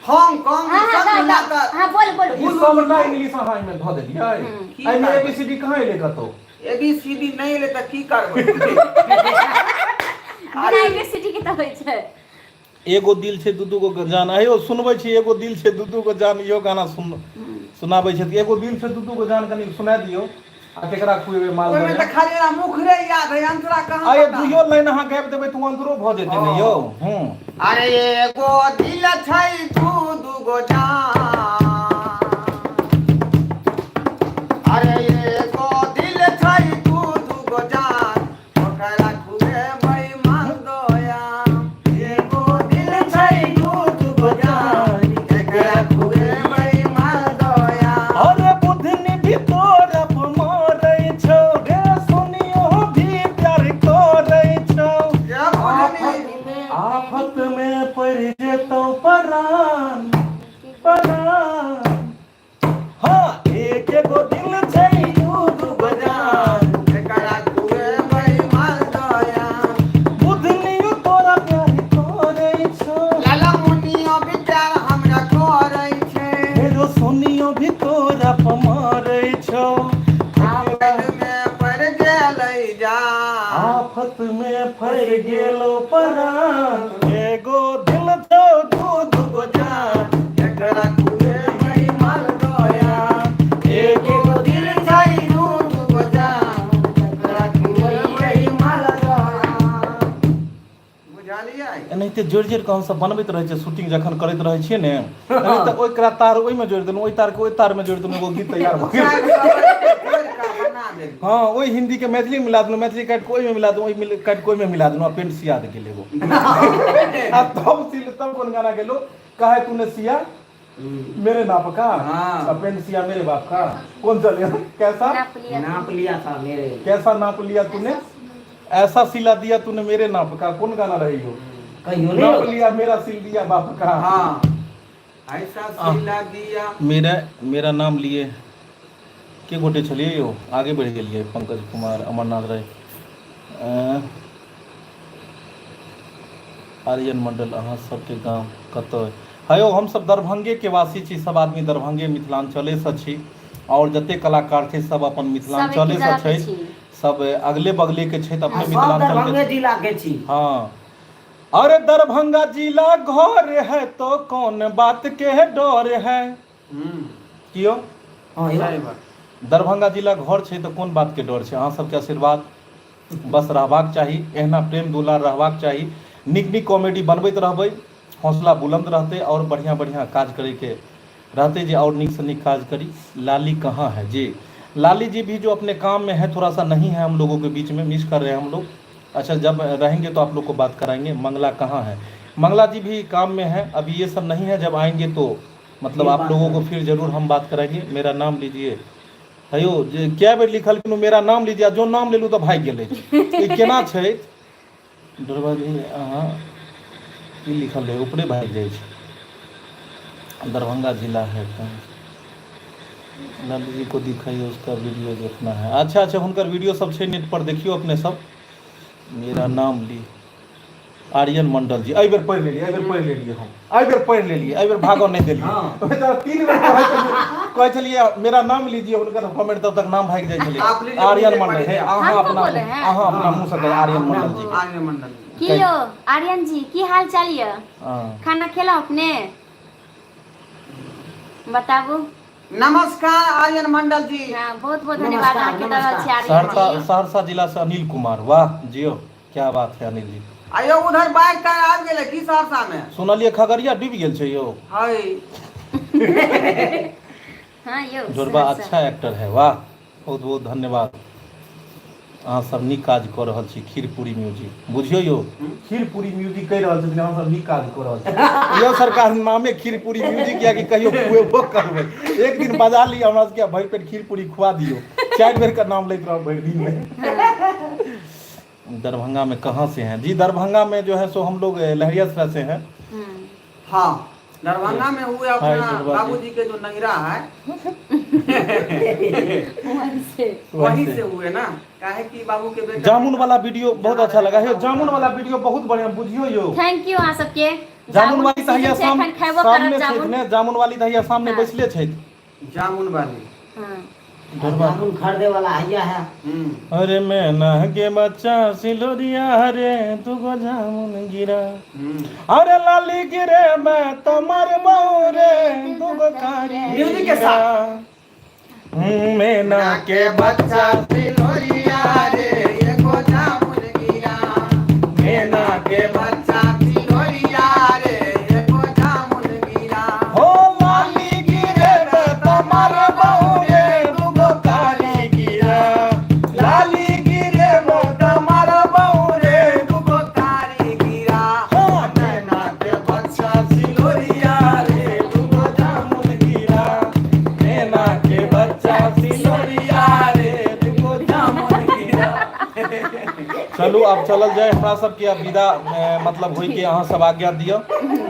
हांगकांग, हाँ हाँ सब दऽ मिला दऽ कऽ। हाँ, बोल बोल। ई सबटा इंग्लिश अहाँ एहिमे धऽ देलियै? की एहिमे करबै? एबीसीडी कहाँ एलै कतौ? ए बी सी डी नहि एलै तऽ की करबै? बिना यूनिवर्सिटी के तऽ होइ छै। एगो दिल छै दू दू गो जान। अयो सुनबै छी, एगो दिल छै दू दू गो जान, इहो गाना सुन सुनाबै छथि। एगो दिल छै दू दू गो जान कनि सुना दियौ। आ केकरा खुएबै माल? ओहिमे तऽ खाली हमरा मुखरे याद है, अंतरा कहाँ अरे पता? दुइयो लाइन अहाँ गाबि देबै तऽ ओ अंतरो भऽ जेतै ने यौ। हूँ। अरे एगो दिल छै दू दू गो जान, अरे एगो दिल छै दू दू गो जान, ओकरा खुएबै मालदोया। एगो दिल छै दू दू गो जान, एकरा खुएबै मालदोया। अरे बुधनी भी तोरा पर मारै छौ रे, सुनियो भी प्यार करै छौ। ये बुधनी। आफत में पड़ जेतौ परान परान। हाँ, एक एगो दिल छै दू दू गो जान, एकरा खुएबै मालदोया। बुधनियो तोरा प्यार करै छौ। लाला मुनियो विचार हमरा करै छै। फेरो सुनियो भी तोरा पर मारै छौ। आफत मे पड़ गेलै जा। आफत में फंस गेलो परान, एगो दिल छौ दू दू गो जान, एकरा खुएबै मालदोया। एगो एगो दिल छै दू दू गो जान, एकरा खुएबै मालदोया। बुझलियै? एनाहिते जोड़ि जोड़ि कऽ हमसभ बनबैत रहै छियै। शूटिंग जखन करैत रहै छियै ने, एनाहिते ओकरा तार ओहिमे जोड़ि देलहुँ, ओहि तारके ओहि तारमे जोड़ि देलहुँ, एगो गीत तैयार भऽ गेल। चारि सए जोड़ि कऽ बना देलियै। हँ, ओहि हिन्दीके मैथिली मिला देलहुँ, मैथिली काटि कऽ ओहिमे मिला देलहुँ, ओहि काटि कऽ ओहिमे मिला देलहुँ, आ पेंट सिया गेल एगो। आ तब सिल तब कोन गाना गेलो, काहे तूने सिया मेरे नाप का? हाँ। आ पेंट सिया मेरे बाप का, कौन चले कैसा? नाप लिया। नाप लिया था मेरे। कैसा नाप लिया तूने, ऐसा सिला दिया तूने मेरे नाप का, कौन गाना रही हो? कहियो नहीं। नाप लिया मेरा सिल दिया बाप का। हाँ, ऐसा सिला दिया। मेरा मेरा नाम लिए के गोटे छलियै यौ? आगे बढ़ि गेलियै। पंकज कुमार, अमरनाथ राय, आर्यन मंडल अहाँ सबके गाम कतऽ है यौ हमसब दरभंगेके वासी छी सब आदमी दरभंगे मिथिलाञ्चलेसँ छी आओर जते कलाकार छै सब अपन सब एके मिथिलाञ्चलेसँ जगह के छै छी सब अगले बगले के छै तऽ अपने सब मिथिलाञ्चलके दरभंगे जिला के छी हँ अरे दरभंगा जिला घर है तो कौन बात के डर है कियो हँ यौ सही बात दरभंगा जिला घर छै तऽ कोन बात के डर छै अहाँ सबके आशीर्वाद बस रहबाक चाही एहना प्रेम दुलार रहबाक चाही नीक नीक कॉमेडी बनबैत रहबै हौसला बुलंद रहतै आओर बढ़िआँ बढ़िआँ काज करैके रहतै जे आओर नीकसँ नीक काज करी लाली कहाँ है जी लाली जी भी जो अपने काम में है थोड़ा सा नहीं है हम लोगों के बीच में मिस कर रहे हैं हम लोग अच्छा जब रहेंगे तो आप लोग को बात कराएंगे मंगला कहाँ है मंगला जी भी काम में है अभी ये सब नहीं है जब आएंगे तो मतलब फिर आप बात लोगों को करेंगे। फिर जरूर हम बात कराएंगे मेरा नाम लीजिए हेयौ जे कए बेर लिखलखिन मेरा नाम लीजिए आ जो नाम लेलहुँ तऽ भागि गेलै ई केना छै ड्राइवर जी अहाँ की लिखल रहै ऊपरे भागि जाइ छै दरभंगा जिला है कहाँ लालू जी को दिखाइए उसका वीडियो देखना है अच्छा अच्छा हुनकर वीडियो सब छै नेट पर देखियौ अपने सब मेरा नाम ली आर्यन मंडल जी एहि बेर पढ़ि लेलियै एहि बेर पढ़ि लेलियै हम एहि बेर पढ़ि लेलियै एहि बेर भागऽ नहि देलियै हँ। ओहि तरह तीन बेर पढ़ै छलियै कहै छलियै मेरा नाम लीजिए हुनकर कमेंट तब तक नाम भागि जाइ छलै आप लीजिए, आर्यन मुझे मंडल पढ़ि हे दिया। अहाँ हमको अपना बोले हैं। अहाँ अपना मुँह से कहियौ आर्यन मंडल जी के आर्यन मंडल की यौ आर्यन जी की हाल चाल यऽ हँ। खाना खेलहुँ अपने बताबू नमस्कार आर्यन मंडल जी हाँ बहुत बहुत धन्यवाद नमस्कार, अहाँके दऽ रहल छी नमस्कार। आर्यन सहरसा जी सहरसा जिला से अनिल कुमार वाह जियो क्या बात है अनिल जी आयो उधर बाइक तार आबि गेलै की सहरसा में सुनलियै खगड़िया डूबि गेल छै यौ है हाँ यौ जोरबा सहरसा। अच्छा एक्टर है वाह बहुत बहुत धन्यवाद अहाँ सब नीक काज कऽ रहल छी खीर पूरी म्यूजिक बुझियौ यौ खीर पूरी म्यूजिक कहि रहल छथिन अहाँ सब नीक काज कऽ रहल छी यौ सरकार नामे खीर पूरी म्यूजिक कियाकि कहियो खुएबो करबै एक दिन बजा ली हमरा सबके भरि पेट खीर पूरी खुआ दियौ चारि बेर के नाम लैत रहब भरि दिन मे दरभंगा में कहाँ से हैं जी दरभंगा में जो है सो हम लोग लहरियासराय से हैं हाँ दरभंगा में हुए हाय, अपना दुर्गा जी। बाबूजी के जो नंगरा है वहीं से वहीं से हुए ना काहे कि बाबू के बेटा जामुन वाला वीडियो बहुत अच्छा लगा है जामुन वाला वीडियो बहुत बढ़िया बुझियो यो thank you अहाँ सबके जामुन वाली के दहिया सीजन छै, एखन खेबो सामने करब छथि जामुन ने जामुन वाली दहिया सामने हाँ। बैसले छथि जामुन वाली हाँ ढोरबा जामुन खरीदे वाला हैया है अरे मैं ना के बच्चा सिलोरिया रे दुगो जामुन गिरा अरे लाली गिरे मैं तमर बहु रे दुगो कारी म्यूजिक के साथ। मैं ना के बच्चा सिलोरिया रे एगो जामुन गिरा मैं ना के बच्चा सिलोरिया रे एगो जामुन गिरा हो लाली गिरे मैं तमर बहु रे दुगो कारी गिरा लाली गिरे मैं तमर बहु रे दुगो कारी गिरा हो नैना के बच्चा सिलोरिया रे दुगो जामुन गिरा नैना के बच्चा सिलोरिया रे दुगो जामुन गिरा चलू आब चलल जाय हमरा सबके आब विदा मतलब होय के अहाँ सब आज्ञा दिअ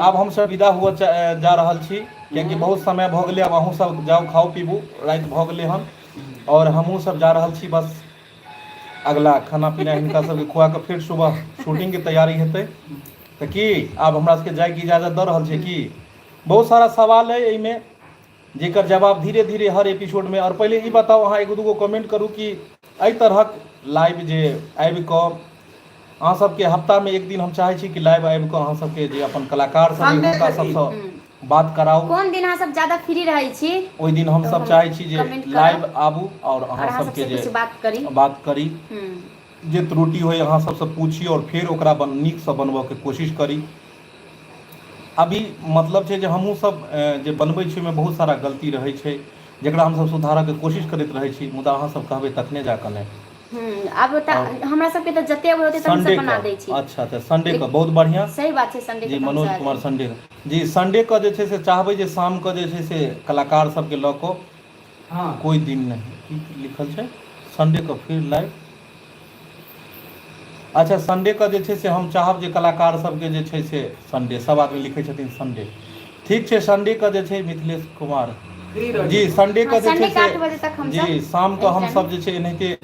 आब हम सब विदा हुअ जा रहल छी कियाकि बहुत समय भऽ गेलै आब अहूँ सब जाउ खाउ पीबू राति भऽ गेलै हन आओर हमहूँ सब जा रहल छी बस अगला खाना पीना हिनका सबके खुआ कऽ फेर सुबह शूटिंगके तैयारी हेतै तऽ की आब हमरा सबके जायके इजाजत दऽ रहल छै की बहुत सारा सवाल अइ एहिमे जेकर जवाब धीरे धीरे हर एपिसोडमे आओर पहिले ई बताउ अहाँ एगो दूगो कमेंट करू कि एहि तरहक लाइव जे आबि कऽ अहाँ सबके हफ्तामे एक दिन हम चाहै छी कि लाइव आबि कऽ अहाँ सबके जे अपन कलाकार सब संडे हुनका के दिन। सबसँ बात कराउ कोन दिन अहाँ सब ज्यादा फ्री रहै छी ओहि दिन हम तो सब हम चाहै छी जे कमेंट करब। लाइव आबू आओर और अहाँ अहाँ सबके सबसे जे कुछ बात करी बात करी जे त्रुटि होइ अहाँ सबसँ पूछी आओर फेर ओकरा नीकसँ बनबऽके कोशिश करी अभी मतलब छै जे हमहूँ सब जे बनबै छी ओहिमे बहुत सारा गलती रहै छै जकरा हमसब सुधारऽके कोशिश करैत रहै छी मुदा अहाँ सब कहबै तखने जाकऽ ने आब तऽ हमरा सबके तऽ जते होतै तऽ हमसब बना दै छी अच्छा अच्छा संडे के बहुत बढ़िआँ सही बात छै संडे जी मनोज कुमार संडे जी संडे के जे छै से चाहबै जे शाम के जे छै से कलाकार सबके लऽ कऽ हँ कोइ दिन नहि की लिखल छै संडे के फिर लाइव अच्छा संडे के जे छै से हम चाहब जे कलाकार सबके जे छै से संडे सब आदमी लिखै छथिन संडे ठीक छै संडे के जे छै मिथिलेश कुमार फ्री रहै जी संडे के हाँ, जे छै संडे के से 8 बजे तक हमसब जी शाम के एहि हमसब जे छै एनाहिते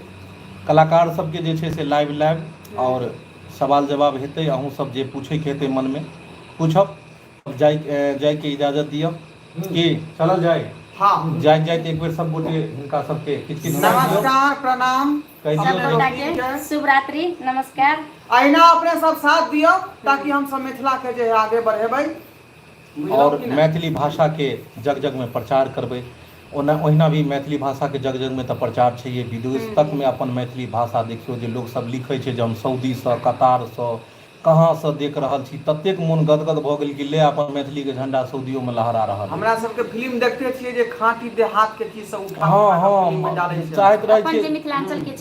कलाकार सबके जे छै से लाइव लाइव आओर सवाल जवाब हेतै अहूँ सब जे पूछैके हेतै मनमे पूछब जाय जायके इजाजत दिअ की चलल जाय हाँ जाइत जाइत एक बेर सब गोटे हिनका सबके किछु किछु कहि दियौ नमस्कार प्रणाम कहि सब दियौ जे गोटा के शुभ रात्रि नमस्कार अहिना अपने सब साथ दियौ ताकि हम सब मिथिला के जे है आगे बढ़ेबै बुझलहुँ आओर कि नहि? मैथिली भाषाके जग जगमे प्रचार करबै ओना ओहिना भी मैथिली भाषाके जग जगमे तऽ प्रचार छैहे विदेश तकमे अपन मैथिली भाषा देखियौ जे लोकसभ लिखै छै जे हम सऊदीसँ कतारसँ कहाँसँ देख रहल छी ततेक मोन गदगद भऽ गेल कि ले अपन मैथिलीके झण्डा सऊदियोमे लहरा रहल अइ। हमरा सबके फिल्म देखते छियै जे खाँटी देहात के चीज सब उठा हँ उठा कऽ हँ फिल्म में डालै छै चाहैत रहै अपन जे छियै मिथिलांचल के